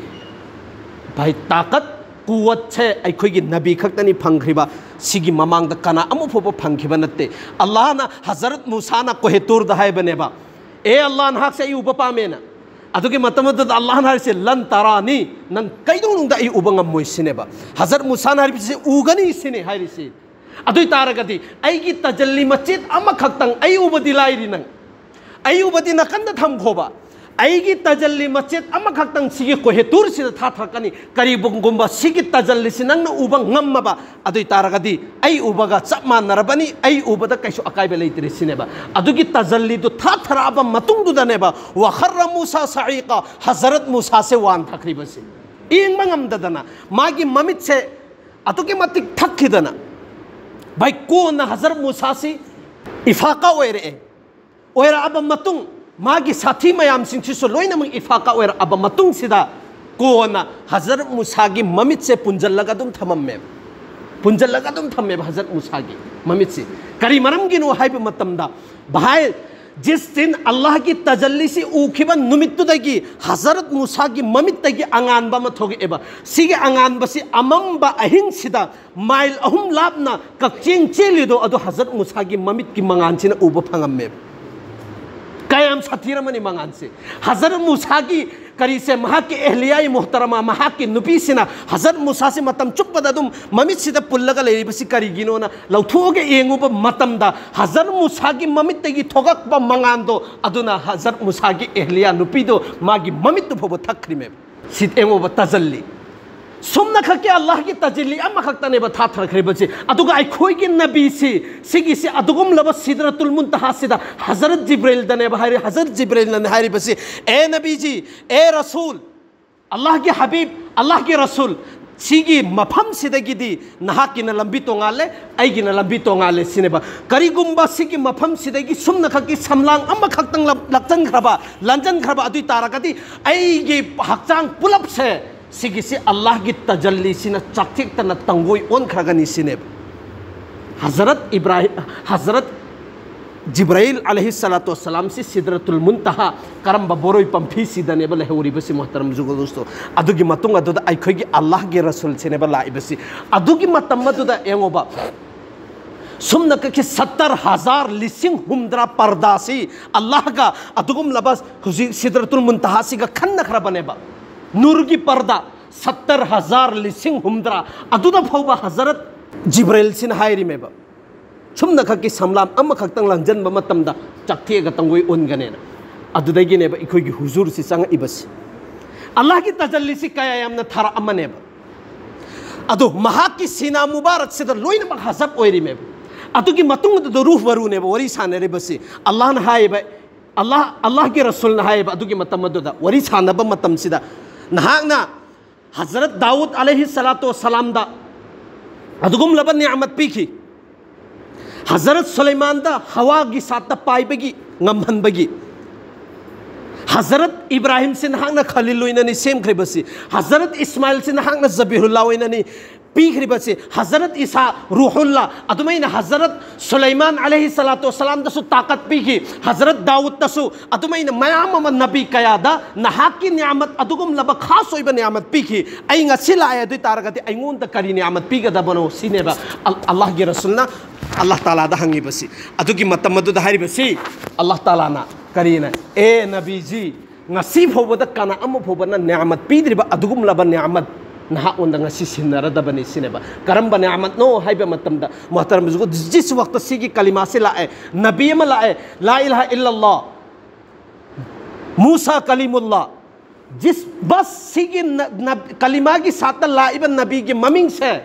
ꯚꯥꯏ, ꯇꯥꯀꯠ, ꯀꯨꯋꯠꯁꯦ ꯑꯩꯈꯣꯏꯒꯤ ꯅꯕꯤ ꯈꯛꯇꯅꯤ ꯐꯪꯈ꯭ꯔꯤꯕ꯫ ꯁꯤꯒꯤ ꯃꯃꯥꯡꯗ ꯀꯅꯥ ꯑꯃ ꯐꯥꯎꯕ ꯐꯪꯈꯤꯕ ꯅꯠꯇꯦ꯫ ꯑꯜꯂꯥꯍꯅ ꯍꯖꯔꯠ ꯃꯨꯁꯥꯅ ꯀꯣꯍꯦꯇꯨꯔꯗ ꯍꯥꯏꯕꯅꯦꯕ, "ꯑꯦ ꯑꯜꯂꯥꯍ, ꯅꯍꯥꯛꯁꯦ ꯑꯩ ꯎꯕ ꯄꯥꯝꯃꯦꯅ"꯫ ꯑꯗꯨꯒꯤ ꯃꯇꯝ ꯑꯗꯨꯗ ꯑꯜꯂꯥꯍꯅ ꯍꯥꯏꯔꯤꯁꯦ, "ꯂꯟ ꯇꯔꯥꯅꯤ, ꯅꯪ ꯀꯩꯗꯧꯅꯨꯡꯗ ꯑꯩ ꯎꯕ ꯉꯝꯃꯣꯏ" ꯁꯤꯅꯦꯕ꯫ ꯍꯖꯔꯠ ꯃꯨꯁꯥꯅ ꯍꯥꯏꯔꯤꯕꯁꯤ ꯎꯒꯅꯤ ꯁꯤꯅꯦ ꯍꯥꯏꯔꯤꯁꯤ꯫ ꯑꯗꯨꯏ ꯇꯥꯔꯒꯗꯤ ꯑꯩꯒꯤ ꯇꯖꯜꯂꯤ ꯃꯆꯦꯠ ꯑꯃꯈꯛꯇꯪ, ꯑꯩ ꯎꯕꯗꯤ ꯂꯥꯏꯔꯤ, ꯅꯪ ꯑꯩ ꯎꯕꯗꯤ ꯅꯥꯀꯟꯗ ꯊꯝꯈꯣꯕ, ꯑꯩꯒꯤ ꯇꯖꯜꯂꯤ ꯃꯆꯦꯠ ꯑꯃꯈꯛꯇꯪ ꯁꯤꯒꯤ ꯀꯣꯍꯦꯇꯨꯔꯁꯤꯗ ꯊꯥꯊꯔꯛꯀꯅꯤ꯫ ꯀꯔꯤꯒꯨꯝꯕ ꯁꯤꯒꯤ ꯇꯖꯜꯂꯤꯁꯤ ꯅꯪꯅ ꯎꯕ ꯉꯝꯃꯕ, ꯑꯗꯨꯏ ꯇꯥꯔꯒꯗꯤ ꯑꯩ ꯎꯕꯒ ꯆꯞ ꯃꯥꯟꯅꯔꯕꯅꯤ, ꯑꯩ ꯎꯕꯗ ꯀꯩꯁꯨ ꯑꯀꯥꯏꯕ ꯂꯩꯇ꯭ꯔꯦ ꯁꯤꯅꯦꯕ꯫ ꯑꯗꯨꯒꯤ ꯇꯖꯜꯂꯤꯗꯨ ꯊꯥꯊꯔꯛꯑꯕ ꯃꯇꯨꯡꯗꯨꯗꯅꯦꯕ, "ꯋꯈꯔ ꯃꯨꯁꯥ ꯁꯥꯏꯀ", ꯍꯖꯔꯠ ꯃꯨꯁꯥꯁꯦ ꯋꯥꯟꯊꯈ꯭ꯔꯤꯕꯁꯤ꯫ ꯌꯦꯡꯕ ꯉꯝꯗꯗꯅ ꯃꯥꯒꯤ ꯃꯃꯤꯠꯁꯦ ꯑꯗꯨꯛꯀꯤ ꯃꯇꯤꯛ ꯊꯛꯈꯤꯗꯅ, ꯚꯥꯏ, ꯀꯣꯟꯅ ꯍꯖꯔꯠ ꯃꯨꯁꯥꯁꯤ ꯏꯐꯥꯀꯥ ꯑꯣꯏꯔꯛꯑꯦ꯫ ꯑꯣꯏꯔꯛꯑꯕ ꯃꯇꯨꯡ, ꯃꯥꯒꯤ ꯁꯥꯊꯤ ꯃꯌꯥꯝꯁꯤꯡꯁꯤꯁꯨ ꯂꯣꯏꯅꯃꯛ ꯏꯐꯥꯀꯥ ꯑꯣꯏꯔꯛꯑꯕ ꯃꯇꯨꯡꯁꯤꯗ, ꯀꯣꯟꯅ ꯍꯖꯔꯠ ꯃꯨꯁꯥꯒꯤ ꯃꯃꯤꯠꯁꯦ ꯄꯨꯟꯖꯜꯂꯒ ꯑꯗꯨꯝ ꯊꯝꯃꯝꯃꯦꯕ꯫ ꯄꯨꯟꯖꯜꯂꯒ ꯑꯗꯨꯝ ꯊꯝꯃꯦꯕ ꯍꯖꯔꯠ ꯃꯨꯁꯥꯒꯤ ꯃꯃꯤꯠꯁꯤ꯫ ꯀꯔꯤ ꯃꯔꯝꯒꯤꯅꯣ ꯍꯥꯏꯕ ꯃꯇꯝꯗ, ꯚꯥꯏ, ꯖꯤꯁ ꯗꯤꯟ ꯑꯜꯂꯥꯍꯒꯤ ꯇꯖꯜꯂꯤꯁꯤ ꯎꯈꯤꯕ ꯅꯨꯃꯤꯠꯇꯨꯗꯒꯤ ꯍꯖꯔꯠ ꯃꯨꯁꯥꯒꯤ ꯃꯃꯤꯠꯇꯒꯤ ꯑꯉꯥꯟꯕ ꯑꯃ ꯊꯣꯛꯂꯛꯑꯦꯕ꯫ ꯁꯤꯒꯤ ꯑꯉꯥꯟꯕꯁꯤ ꯑꯃꯝꯕ ꯑꯍꯤꯡꯁꯤꯗ ꯃꯥꯏꯜ ꯑꯍꯨꯝ ꯂꯥꯞꯅ ꯀꯛꯆꯦꯡ ꯆꯦꯜꯂꯤꯗꯣ, ꯑꯗꯣ ꯍꯖꯔꯠ ꯃꯨꯁꯥꯒꯤ ꯃꯃꯤꯠꯀꯤ ꯃꯉꯥꯟꯁꯤꯅ ꯎꯕ ꯐꯪꯉꯝꯃꯦꯕ꯫ ꯀꯌꯥꯝ ꯁꯥꯊꯤꯔꯝꯃꯅꯤ ꯃꯉꯥꯟꯁꯦ! ꯍꯖꯔꯠ ꯃꯨꯁꯥꯒꯤ ꯀꯔꯤꯁꯦ, ꯃꯍꯥꯛꯀꯤ ꯑꯦꯍꯂꯤꯌꯥꯏ ꯃꯨꯍꯇꯔꯃꯥ, ꯃꯍꯥꯛꯀꯤ ꯅꯨꯄꯤꯁꯤꯅ ꯍꯖꯔꯠ ꯃꯨꯁꯥꯁꯤ ꯃꯇꯝ ꯆꯨꯞꯄꯗ ꯑꯗꯨꯝ ꯃꯃꯤꯠꯁꯤꯗ ꯄꯨꯜꯂꯒ ꯂꯩꯔꯤꯕꯁꯤ ꯀꯔꯤꯒꯤꯅꯣꯅ ꯂꯧꯊꯣꯛꯑꯒ ꯌꯦꯡꯉꯨꯕ ꯃꯇꯝꯗ, ꯍꯖꯔꯠ ꯃꯨꯁꯥꯒꯤ ꯃꯃꯤꯠꯇꯒꯤ ꯊꯣꯛꯂꯛꯄ ꯃꯉꯥꯟꯗꯣ, ꯑꯗꯨꯅ ꯍꯖꯔꯠ ꯃꯨꯁꯥꯒꯤ ꯑꯦꯍꯂꯤꯌꯥ ꯅꯨꯄꯤꯗꯣ ꯃꯥꯒꯤ ꯃꯃꯤꯠꯇꯨ ꯐꯥꯎꯕ ꯊꯛꯈ꯭ꯔꯤꯃꯦꯕ꯫ ꯁꯤ ꯌꯦꯡꯉꯣꯕ, ꯇꯖꯜꯂꯤ꯫ ꯁꯨꯝꯅꯈꯛꯀꯤ ꯑꯜꯂꯥꯍꯒꯤ ꯇꯖꯜꯂꯤ ꯑꯃꯈꯛꯇꯅꯦꯕ ꯊꯥꯊꯔꯛꯈ꯭ꯔꯤꯕꯁꯤ꯫ ꯑꯗꯨꯒ ꯑꯩꯈꯣꯏꯒꯤ ꯅꯕꯤꯁꯤ, ꯁꯤꯒꯤꯁꯤ ꯑꯗꯨꯒꯨꯝꯂꯕ ꯁꯤꯗ꯭ꯔꯇꯨꯜ ꯃꯨꯟꯇꯍꯥꯁꯤꯗ ꯍꯖꯔꯠ ꯖꯤꯕ꯭ꯔꯤꯜꯗꯅꯦꯕ ꯍꯥꯏꯔꯤ-, ꯍꯖꯔꯠ ꯖꯤꯕ꯭ꯔꯤꯜꯅꯅꯦ ꯍꯥꯏꯔꯤꯕꯁꯤ, "ꯑꯦ ꯅꯕꯤꯖꯤ, ꯑꯦ ꯔꯁꯨꯜ, ꯑꯜꯂꯥꯍꯒꯤ ꯍꯕꯤꯕ, ꯑꯜꯂꯥꯍꯒꯤ ꯔꯁꯨꯜ, ꯁꯤꯒꯤ ꯃꯐꯝꯁꯤꯗꯒꯤꯗꯤ ꯅꯍꯥꯛꯀꯤꯅ ꯂꯝꯕꯤ ꯇꯣꯉꯥꯜꯂꯦ, ꯑꯩꯒꯤꯅ ꯂꯝꯕꯤ ꯇꯣꯉꯥꯜꯂꯦ ꯁꯤꯅꯦꯕ꯫ ꯀꯔꯤꯒꯨꯝꯕ ꯁꯤꯒꯤ ꯃꯐꯝꯁꯤꯗꯒꯤ ꯁꯨꯝꯅꯈꯛꯀꯤ ꯁꯝꯂꯥꯡ ꯑꯃꯈꯛꯇꯪ ꯂꯞ-, ꯂꯥꯛꯆꯟꯈ꯭ꯔꯕ, ꯂꯥꯟꯖꯟꯈ꯭ꯔꯕ ꯑꯗꯨ ꯑꯣꯏ ꯇꯥꯔꯒꯗꯤ ꯑꯩꯒꯤ ꯍꯛꯆꯥꯡ ꯄꯨꯂꯞꯁꯦ ꯁꯤꯒꯤꯁꯤ ꯑꯜꯂꯥꯍꯒꯤ ꯇꯖꯜꯂꯤꯁꯤꯅ ꯆꯥꯛꯊꯦꯛꯇꯅ ꯇꯪꯒꯣꯏ ꯑꯣꯟꯈ꯭ꯔꯒꯅꯤ ꯁꯤꯅꯦꯕ꯫ ꯍꯖꯔꯠ ꯏꯕ꯭ꯔꯥꯍꯤꯝ, ꯍꯖꯔꯠ ꯖꯤꯕ꯭ꯔꯥꯏꯜ ꯑꯂꯩꯍꯤ ꯁꯂꯥꯇꯨ ꯋꯁꯁꯂꯥꯝꯁꯤ ꯁꯤꯗ꯭ꯔꯇꯨꯜ ꯃꯨꯟꯇꯍꯥ ꯀꯔꯝꯕ ꯕꯣꯔꯣꯏ ꯄꯝꯐꯤꯁꯤꯗꯅꯦꯕ ꯂꯩꯍꯧꯔꯤꯕꯁꯤ, ꯃꯣꯍꯇꯔꯝ ꯖꯨꯒꯜ ꯗꯣꯁꯇꯣ? ꯑꯗꯨꯒꯤ ꯃꯇꯨꯡ ꯑꯗꯨꯗ ꯑꯩꯈꯣꯏꯒꯤ ꯑꯜꯂꯥꯍꯒꯤ ꯔꯁꯨꯜꯁꯤꯅꯦꯕ ꯂꯥꯛꯏꯕꯁꯤ꯫ ꯑꯗꯨꯒꯤ ꯃꯇꯝ ꯑꯗꯨꯗ ꯌꯦꯡꯉꯣꯕ, ꯁꯨꯝꯅ ꯀꯛꯈꯤ ꯁꯠꯇꯔ ꯍꯖꯥꯔ, ꯂꯤꯁꯤꯡ ꯍꯨꯝꯗ꯭ꯔꯥ ꯄꯔꯗꯥꯁꯤ ꯑꯜꯂꯥꯍꯒ ꯑꯗꯨꯒꯨꯝꯂꯕ ꯍꯧꯖꯤꯛ ꯁꯤꯗ꯭ꯔꯇꯨꯜ ꯃꯨꯟꯇꯍꯥꯁꯤꯒ ꯈꯟꯅꯈ꯭ꯔꯕꯅꯦꯕ꯫ ꯅꯨꯔꯒꯤ ꯄꯔꯗꯥ ꯁꯠꯇꯔ ꯍꯖꯥꯔ, ꯂꯤꯁꯤꯡ ꯍꯨꯝꯗ꯭ꯔꯥ, ꯑꯗꯨꯗ ꯐꯥꯎꯕ ꯍꯖꯔꯠ ꯖꯤꯕ꯭ꯔꯥꯏꯜꯁꯤꯅ ꯍꯥꯏꯔꯤꯃꯦꯕ, ꯁꯨꯝꯅꯈꯛꯀꯤ ꯁꯝꯂꯥꯝ ꯑꯃꯈꯛꯇꯪ ꯂꯪꯁꯤꯟꯕ ꯃꯇꯝꯗ ꯆꯥꯛꯊꯦꯛꯑꯒ ꯇꯪꯒꯣꯏ ꯑꯣꯟꯒꯅꯦꯅ꯫ ꯑꯗꯨꯗꯒꯤꯅꯦꯕ ꯑꯩꯈꯣꯏꯒꯤ ꯍꯨꯖꯨꯔꯁꯤ ꯆꯪꯉꯛꯏꯕꯁꯤ꯫ ꯑꯜꯂꯥꯍꯒꯤ ꯇꯖꯜꯂꯤꯁꯤ ꯀꯌꯥ ꯌꯥꯝꯅ ꯊꯥꯔꯛꯑꯃꯅꯦꯕ꯫ ꯑꯗꯣ ꯃꯍꯥꯛꯀꯤ ꯁꯤꯅꯥ ꯃꯨꯕꯥꯔꯛꯁꯤꯗ ꯂꯣꯏꯅꯃꯛ ꯍꯖꯕ ꯑꯣꯏꯔꯤꯃꯦꯕ꯫ ꯑꯗꯨꯒꯤ ꯃꯇꯨꯡꯗ ꯔꯨꯍ ꯕꯔꯨꯅꯦꯕ ꯋꯥꯔꯤ ꯁꯥꯟꯅꯔꯤꯕꯁꯤ꯫ ꯑꯜꯂꯥꯍꯅ ꯍꯥꯏꯌꯦꯕ, ꯑꯜꯂꯥꯍ, ꯑꯜꯂꯥꯍꯒꯤ ꯔꯁꯨꯜꯅ ꯍꯥꯏꯌꯦꯕ ꯑꯗꯨꯒꯤ ꯃꯇꯝ ꯑꯗꯨꯗ ꯋꯥꯔꯤ ꯁꯥꯟꯅꯕ ꯃꯇꯝꯁꯤꯗ, ꯅꯍꯥꯛꯅ ꯍꯖꯔꯠ ꯗꯥꯎꯗ ꯑꯂꯩꯍꯤ ꯁꯂꯥꯇꯨ ꯋꯁꯁꯂꯥꯝꯗ ꯑꯗꯨꯒꯨꯝꯂꯕ ꯅꯤꯌꯥꯃꯠ ꯄꯤꯈꯤ꯫ ꯍꯖꯔꯠ ꯁꯨꯂꯩꯃꯥꯟꯗ ꯍꯋꯥꯒꯤ ꯁꯥꯠꯇ ꯄꯥꯏꯕꯒꯤ ꯉꯝꯍꯟꯕꯒꯤ꯫ ꯍꯖꯔꯠ ꯏꯕ꯭ꯔꯥꯍꯤꯝꯁꯤ ꯅꯍꯥꯛꯅ ꯈꯂꯤꯜ ꯑꯣꯏꯅꯅꯤ ꯁꯦꯝꯈ꯭ꯔꯤꯕꯁꯤ꯫ ꯍꯖꯔꯠ ꯏꯁꯃꯥꯏꯜꯁꯤ ꯅꯍꯥꯛꯅ ꯖꯕꯤꯍꯨꯜꯂꯥ ꯑꯣꯏꯅꯅꯤ ꯄꯤꯈ꯭ꯔꯤꯕꯁꯤ꯫ ꯍꯖꯔꯠ ꯏꯁꯥ ꯔꯨꯍꯨꯜꯂꯥ, ꯑꯗꯨꯃꯥꯏꯅ ꯍꯖꯔꯠ ꯁꯨꯂꯩꯃꯥꯟ ꯑꯂꯩꯍꯤ ꯁꯂꯥꯇꯨ ꯋꯁꯁꯂꯥꯝꯗꯁꯨ ꯇꯥꯀꯠ ꯄꯤꯈꯤ꯫ ꯍꯖꯔꯠ ꯗꯥꯎꯗꯇꯁꯨ ꯑꯗꯨꯃꯥꯏꯅ ꯃꯌꯥꯝ ꯑꯃ ꯅꯕꯤ ꯀꯌꯥꯗ ꯅꯍꯥꯛꯀꯤ ꯅꯤꯌꯥꯃꯠ, ꯑꯗꯨꯒꯨꯝꯂꯕ ꯈꯥꯁ ꯑꯣꯏꯕ ꯅꯤꯌꯥꯃꯠ ꯄꯤꯈꯤ꯫ ꯑꯩ ꯉꯁꯤ ꯂꯥꯛꯑꯦ ꯑꯗꯨ ꯑꯣꯏ ꯇꯥꯔꯒꯗꯤ ꯑꯩꯉꯣꯟꯗ ꯀꯔꯤ ꯅꯤꯌꯥꯃꯠ ꯄꯤꯒꯗꯕꯅꯣ ꯁꯤꯅꯦꯕ ꯑꯜ-, ꯑꯜꯂꯥꯍꯒꯤ ꯔꯁꯨꯜꯅ ꯑꯜꯂꯥꯍ ꯇꯥꯂꯥꯗ ꯍꯪꯉꯤꯕꯁꯤ꯫ ꯑꯗꯨꯒꯤ ꯃꯇꯝ ꯑꯗꯨꯗ ꯍꯥꯏꯔꯤꯕꯁꯤ ꯑꯜꯂꯥꯍ ꯇꯥꯂꯥꯅ ꯀꯔꯤꯅ, "ꯑꯦ ꯅꯕꯤꯖꯤ, ꯉꯁꯤ ꯐꯥꯎꯕꯗ ꯀꯅꯥ ꯑꯃ ꯐꯥꯎꯕꯅ ꯅꯤꯌꯥꯃꯠ ꯄꯤꯗ꯭ꯔꯤꯕ ꯑꯗꯨꯒꯨꯝꯂꯕ ꯅꯤꯌꯥꯃꯠ ꯅꯍꯥꯛꯉꯣꯟꯗ ꯉꯁꯤ ꯁꯤꯟꯅꯔꯗꯕꯅꯤ" ꯁꯤꯅꯦꯕ꯫ ꯀꯔꯝꯕ ꯅꯤꯌꯥꯃꯠꯅꯣ ꯍꯥꯏꯕ ꯃꯇꯝꯗ, ꯃꯣꯍꯇꯔꯝ ꯖꯨꯒꯜ, ꯖꯤꯁ ꯋꯥꯛꯇ ꯁꯤꯒꯤ ꯀꯂꯤꯃꯥꯁꯤ ꯂꯥꯛꯑꯦ, ꯅꯕꯤ ꯑꯃ ꯂꯥꯛꯑꯦ, "ꯂꯥ ꯏꯂꯥꯍ ꯏꯜꯂꯜꯂꯥꯍ, ꯃꯨꯁꯥ ꯀꯂꯤꯃꯨꯜꯂꯥꯍ"꯫ ꯖꯤꯁ, ꯕꯁ ꯁꯤꯒꯤ ꯅ-, ꯅ-, ꯀꯂꯤꯃꯥꯒꯤ ꯁꯥꯠꯇ ꯂꯥꯛꯏꯕ ꯅꯕꯤꯒꯤ ꯃꯃꯤꯡꯁꯦ,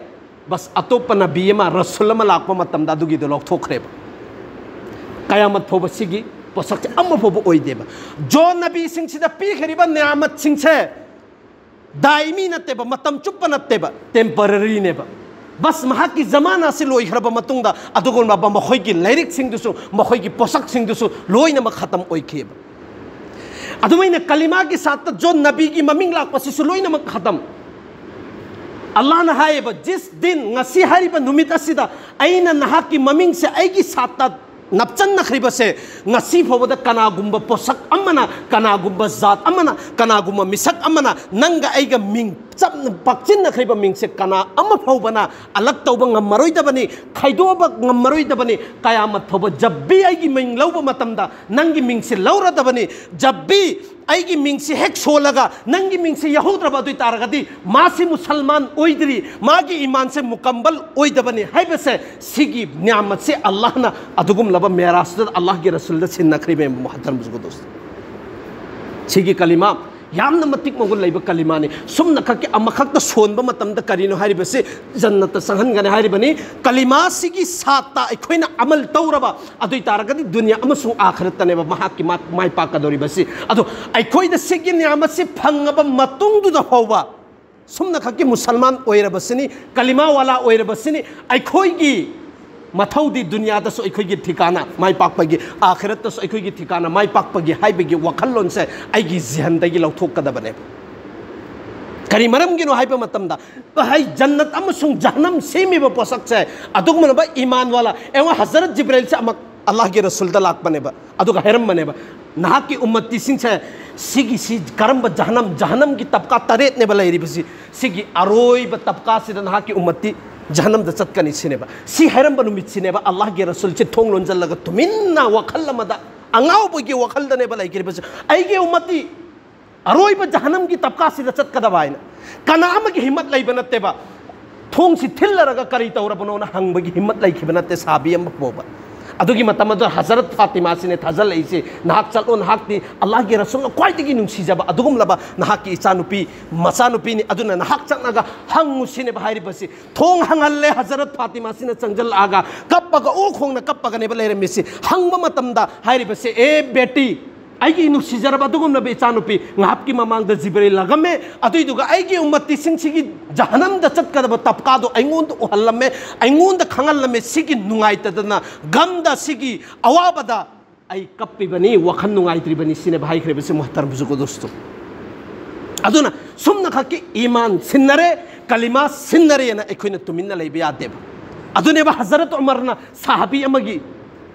ꯕꯁ ꯑꯇꯣꯞꯄ ꯅꯕꯤ ꯑꯃ, ꯔꯁꯨꯜ ꯑꯃ ꯂꯥꯛꯄ ꯃꯇꯝꯗ ꯑꯗꯨꯒꯤꯗꯣ ꯂꯧꯊꯣꯛꯈ꯭ꯔꯦꯕ꯫ ꯀꯌꯥꯃꯠ ꯐꯥꯎꯕ ꯁꯤꯒꯤ ꯄꯣꯠꯁꯛꯁꯦ ꯑꯃ ꯐꯥꯎꯕ ꯑꯣꯏꯗꯦꯕ꯫ ꯖꯣ ꯅꯕꯤꯁꯤꯡꯁꯤꯗ ꯄꯤꯈ꯭ꯔꯤꯕ ꯅꯤꯌꯥꯃꯠꯁꯤꯡꯁꯦ, ꯗꯥꯏꯃꯤ ꯅꯠꯇꯦꯕ, ꯃꯇꯝ ꯆꯨꯞꯄ ꯅꯠꯇꯦꯕ, ꯇꯦꯝꯄꯔꯔꯤꯅꯦꯕ꯫ ꯕꯁ, ꯃꯍꯥꯛꯀꯤ ꯖꯃꯥꯅꯥꯁꯤ ꯂꯣꯏꯈ꯭ꯔꯕ ꯃꯇꯨꯡꯗ ꯑꯗꯨꯒꯨꯝꯂꯕ ꯃꯈꯣꯏꯒꯤ ꯂꯥꯏꯔꯤꯛꯁꯤꯡꯗꯨꯁꯨ, ꯃꯈꯣꯏꯒꯤ ꯄꯣꯠꯁꯛꯁꯤꯡꯗꯨꯁꯨ ꯂꯣꯏꯅꯃꯛ ꯈꯇꯝ ꯑꯣꯏꯈꯤꯑꯕ꯫ ꯑꯗꯨꯃꯥꯏꯅ ꯀꯂꯤꯃꯥꯒꯤ ꯁꯥꯠꯇ ꯖꯣꯟ ꯅꯕꯤꯒꯤ ꯃꯃꯤꯡ ꯂꯥꯛꯄꯁꯤꯁꯨ ꯂꯣꯏꯅꯃꯛ ꯈꯇꯝ꯫ ꯑꯜꯂꯥꯍꯅ ꯍꯥꯏꯌꯦꯕ, "ꯖꯤꯁ ꯗꯤꯟ, ꯉꯁꯤ ꯍꯥꯏꯔꯤꯕ ꯅꯨꯃꯤꯠ ꯑꯁꯤꯗ ꯑꯩꯅ ꯅꯍꯥꯛꯀꯤ ꯃꯃꯤꯡꯁꯦ ꯑꯩꯒꯤ ꯁꯥꯠꯇ ꯅꯞꯆꯟꯅꯈ꯭ꯔꯤꯕꯁꯦ, ꯉꯁꯤ ꯐꯥꯎꯕꯗ ꯀꯅꯥꯒꯨꯝꯕ ꯄꯣꯠꯁꯛ ꯑꯃꯅ, ꯀꯅꯥꯒꯨꯝꯕ ꯖꯥꯠ ꯑꯃꯅ, ꯀꯅꯥꯒꯨꯝꯕ ꯃꯤꯁꯛ ꯑꯃꯅ ꯅꯪꯒ ꯑꯩꯒ ꯃꯤꯡ ꯆꯞꯅ ꯄꯥꯛꯆꯤꯟꯅꯈ꯭ꯔꯤꯕ ꯃꯤꯡꯁꯦ ꯀꯅꯥ ꯑꯃ ꯐꯥꯎꯕꯅ ꯑꯂꯛ ꯇꯧꯕ ꯉꯝꯃꯔꯣꯏꯗꯕꯅꯤ, ꯈꯥꯏꯗꯣꯛꯄ ꯉꯝꯃꯔꯣꯏꯗꯕꯅꯤ꯫ ꯀꯌꯥꯃꯠ ꯐꯥꯎꯕ ꯖꯕꯤ ꯑꯩꯒꯤ ꯃꯤꯡ ꯂꯧꯕ ꯃꯇꯝꯗ ꯅꯪꯒꯤ ꯃꯤꯡꯁꯦ ꯂꯧꯔꯗꯕꯅꯤ꯫ ꯖꯕꯤ ꯑꯩꯒꯤ ꯃꯤꯡꯁꯤ ꯍꯦꯛ ꯁꯣꯜꯂꯒ ꯅꯪꯒꯤ ꯃꯤꯡꯁꯤ ꯌꯥꯍꯧꯗ꯭ꯔꯕ ꯑꯗꯨ ꯑꯣꯏ ꯇꯥꯔꯒꯗꯤ ꯃꯥꯁꯤ ꯃꯨꯁꯜꯃꯥꯟ ꯑꯣꯏꯗ꯭ꯔꯤ, ꯃꯥꯒꯤ ꯏꯃꯥꯟꯁꯦ ꯃꯨꯀꯝꯕꯜ ꯑꯣꯏꯗꯕꯅꯤ" ꯍꯥꯏꯕꯁꯦ, ꯁꯤꯒꯤ ꯅꯤꯌꯥꯃꯠꯁꯦ ꯑꯜꯂꯥꯍꯅ ꯑꯗꯨꯒꯨꯝꯂꯕ ꯃꯦꯔꯥꯖꯇꯨꯗ ꯑꯜꯂꯥꯍꯒꯤ ꯔꯁꯨꯜꯗ ꯁꯤꯟꯅꯈ꯭ꯔꯤꯕ ꯃꯨꯍꯇꯔꯝ ꯖꯨꯒꯗꯣꯁ꯫ ꯁꯤꯒꯤ ꯀꯂꯤꯃꯥ ꯌꯥꯝꯅ ꯃꯇꯤꯛ ꯃꯒꯨꯟ ꯂꯩꯕ ꯀꯂꯤꯃꯥꯅꯤ꯫ ꯁꯨꯝꯅ ꯈꯛꯀꯤ ꯑꯃꯈꯛꯇ ꯁꯣꯟꯕ ꯃꯇꯝꯗ ꯀꯔꯤꯅꯣ ꯍꯥꯏꯔꯤꯕꯁꯤ ꯖꯟꯅꯠꯇ ꯆꯪꯍꯟꯒꯅꯤ ꯍꯥꯏꯔꯤꯕꯅꯤ꯫ ꯀꯂꯤꯃꯥꯁꯤꯒꯤ ꯁꯥꯠꯇ ꯑꯩꯈꯣꯏꯅ ꯑꯃꯜ ꯇꯧꯔꯕ ꯑꯗꯨ ꯑꯣꯏ ꯇꯥꯔꯒꯗꯤ ꯗꯨꯅꯤꯌꯥ ꯑꯃꯁꯨꯡ ꯑꯥꯈꯔꯠꯇꯅꯦꯕ ꯃꯍꯥꯛꯀꯤ ꯃꯥ-, ꯃꯥꯏ ꯄꯥꯛꯀꯗꯧꯔꯤꯕꯁꯤ꯫ ꯑꯗꯣ ꯑꯩꯈꯣꯏꯗ ꯁꯤꯒꯤ ꯅꯤꯌꯥꯃꯠꯁꯤ ꯐꯪꯉꯕ ꯃꯇꯨꯡꯗꯨꯗ ꯐꯥꯎꯕ ꯁꯨꯝꯅ ꯈꯛꯀꯤ ꯃꯨꯁꯜꯃꯥꯟ ꯑꯣꯏꯔꯕꯁꯤꯅꯤ, ꯀꯂꯤꯃꯥ ꯋꯥꯂꯥ ꯑꯣꯏꯔꯕꯁꯤꯅꯤ, ꯑꯩꯈꯣꯏꯒꯤ ꯃꯊꯧꯗꯤ ꯗꯨꯅꯤꯌꯥꯗꯁꯨ ꯑꯩꯈꯣꯏꯒꯤ ꯊꯤꯀꯥꯅ ꯃꯥꯏ ꯄꯥꯛꯄꯒꯤ, ꯑꯥꯈꯤꯔꯠꯇꯁꯨ ꯑꯩꯈꯣꯏꯒꯤ ꯊꯤꯀꯥꯅ ꯃꯥꯏ ꯄꯥꯛꯄꯒꯤ ꯍꯥꯏꯕꯒꯤ ꯋꯥꯈꯜꯂꯣꯟꯁꯦ ꯑꯩꯒꯤ ꯖꯤꯍꯟꯗꯒꯤ ꯂꯧꯊꯣꯛꯀꯗꯕꯅꯦꯕ꯫ ꯀꯔꯤ ꯃꯔꯝꯒꯤꯅꯣ ꯍꯥꯏꯕ ꯃꯇꯝꯗ, ꯍꯥꯏ ꯖꯟꯅꯠ ꯑꯃꯁꯨꯡ ꯖꯍꯅꯝ ꯁꯦꯝꯃꯤꯕ ꯄꯣꯠꯁꯛꯁꯦ ꯑꯗꯨꯒꯨꯝꯂꯕ ꯏꯃꯥꯟ ꯋꯥꯂꯥ, ꯑꯦ, ꯍꯖꯔꯠ ꯖꯤꯕ꯭ꯔꯤꯜꯁꯦ ꯑꯃꯛ ꯑꯜꯂꯥꯍꯒꯤ ꯔꯁꯨꯜꯗ ꯂꯥꯛꯄꯅꯦꯕ꯫ ꯑꯗꯨꯒ ꯍꯥꯏꯔꯝꯕꯅꯦꯕ, "ꯅꯍꯥꯛꯀꯤ ꯎꯝꯃꯠꯇꯤꯁꯤꯡꯁꯦ ꯁꯤꯒꯤꯁꯤ ꯀꯔꯝꯕ ꯖꯍꯅꯝ, ꯖꯍꯅꯝꯒꯤ ꯇꯞꯀꯥ ꯇꯔꯦꯠꯅꯦꯕ ꯂꯩꯔꯤꯕꯁꯤ, ꯁꯤꯒꯤ ꯑꯔꯣꯏꯕ ꯇꯞꯀꯥꯁꯤꯗ ꯅꯍꯥꯛꯀꯤ ꯎꯝꯃꯠꯇꯤ ꯖꯍꯅꯝꯗ ꯆꯠꯀꯅꯤ ꯁꯤꯅꯦꯕ"꯫ ꯁꯤ ꯍꯥꯏꯔꯝꯕ ꯅꯨꯃꯤꯠꯁꯤꯅꯦꯕ ꯑꯜꯂꯥꯍꯒꯤ ꯔꯁꯨꯜꯁꯦ ꯊꯣꯡ ꯂꯣꯟꯁꯤꯜꯂꯒ ꯇꯨꯃꯤꯟꯅ ꯋꯥꯈꯜ ꯑꯃꯗ, ꯑꯉꯥꯎꯕꯒꯤ ꯋꯥꯈꯜꯗꯅꯦꯕ ꯂꯩꯈ꯭ꯔꯤꯕꯁꯦ, "ꯑꯩꯒꯤ ꯎꯝꯃꯠꯇꯤ ꯑꯔꯣꯏꯕ ꯖꯍꯅꯝꯒꯤ ꯇꯞꯀꯥꯁꯤꯗ ꯆꯠꯀꯗꯕ" ꯍꯥꯏꯅ꯫ ꯀꯅꯥ ꯑꯃꯒꯤ ꯍꯤꯝꯃꯠ ꯂꯩꯕ ꯅꯠꯇꯦꯕ꯫ ꯊꯣꯡꯁꯤ ꯊꯤꯜꯂꯔꯒ "ꯀꯔꯤ ꯇꯧꯔꯕꯅꯣꯅ?" ꯍꯪꯕꯒꯤ ꯍꯤꯝꯃꯠ ꯂꯩꯈꯤꯕ ꯅꯠꯇꯦ ꯁꯥꯕꯤ ꯑꯃ ꯐꯥꯎꯕ꯫ ꯑꯗꯨꯒꯤ ꯃꯇꯝ ꯑꯗꯨꯗ ꯍꯖꯔꯠ ꯐꯥꯇꯤꯃꯥꯁꯤꯅꯦ ꯊꯥꯖꯜꯂꯛꯏꯁꯤ, "ꯅꯍꯥꯛ ꯆꯠꯂꯣ, ꯅꯍꯥꯛꯇꯤ ꯑꯜꯂꯥꯍꯒꯤ ꯔꯁꯨꯜꯅ ꯈ꯭ꯋꯥꯏꯗꯒꯤ ꯅꯨꯡꯁꯤꯖꯕ ꯑꯗꯨꯒꯨꯝꯂꯕ ꯅꯍꯥꯛꯀꯤ ꯏꯆꯥꯅꯨꯄꯤ, ꯃꯆꯥꯅꯨꯄꯤꯅꯤ, ꯑꯗꯨꯅ ꯅꯍꯥꯛ ꯆꯠꯂꯒ ꯍꯪꯉꯨ" ꯁꯤꯅꯦꯕ ꯍꯥꯏꯔꯤꯕꯁꯤ꯫ ꯊꯣꯡ ꯍꯪꯍꯜꯂꯦ ꯍꯖꯔꯠ ꯐꯥꯇꯤꯃꯥꯁꯤꯅ ꯆꯪꯁꯤꯜꯂꯛꯑꯒ, ꯀꯞꯄꯒ, ꯑꯣ ꯈꯣꯡꯅ ꯀꯞꯄꯒꯅꯦꯕ ꯂꯩꯔꯝꯃꯤꯁꯤ꯫ ꯍꯪꯕ ꯃꯇꯝꯗ ꯍꯥꯏꯔꯤꯕꯁꯤ, "ꯑꯦ ꯕꯦꯇꯤ, ꯑꯩꯒꯤ ꯅꯨꯡꯁꯤꯖꯔꯕ ꯑꯗꯨꯒꯨꯝꯂꯕ ꯏꯆꯥꯅꯨꯄꯤ, ꯉꯥꯏꯍꯥꯛꯀꯤ ꯃꯃꯥꯡꯗ ꯖꯤꯕ꯭ꯔꯤꯜ ꯂꯥꯛꯑꯝꯃꯦ, ꯑꯗꯨꯏꯗꯨꯒ ꯑꯩꯒꯤ ꯎꯝꯃꯠꯇꯤꯁꯤꯡꯁꯤꯒꯤ ꯖꯍꯅꯝꯗ ꯆꯠꯀꯗꯕ ꯇꯞꯀꯥꯗꯣ ꯑꯩꯉꯣꯟꯗ ꯎꯍꯜꯂꯝꯃꯦ, ꯑꯩꯉꯣꯟꯗ ꯈꯪꯍꯜꯂꯝꯃꯦ꯫ ꯁꯤꯒꯤ ꯅꯨꯡꯉꯥꯏꯇꯗꯅ, ꯒꯝꯗ, ꯁꯤꯒꯤ ꯑꯋꯥꯕꯗ ꯑꯩ ꯀꯞꯄꯤꯕꯅꯤ, ꯋꯥꯈꯜ ꯅꯨꯡꯉꯥꯏꯇ꯭ꯔꯤꯕꯅꯤ ꯁꯤꯅꯦꯕ ꯍꯥꯏꯈ꯭ꯔꯤꯕꯁꯤ, ꯃꯨꯍꯇꯔꯝ ꯕꯨꯖꯨꯔꯒ ꯗꯣꯁꯇꯣ꯫ ꯑꯗꯨꯅ ꯁꯨꯝꯅꯈꯛꯀꯤ ꯏꯃꯥꯟ ꯁꯤꯟꯅꯔꯦ, ꯀꯂꯤꯃꯥ ꯁꯤꯟꯅꯔꯦꯅ ꯑꯩꯈꯣꯏꯅ ꯇꯨꯃꯤꯟꯅ ꯂꯩꯕ ꯌꯥꯗꯦꯕ꯫ ꯑꯗꯨꯅꯦꯕ ꯍꯖꯔꯠ ꯎꯃꯔꯅ ꯁꯍꯥꯕꯤ ꯑꯃꯒꯤ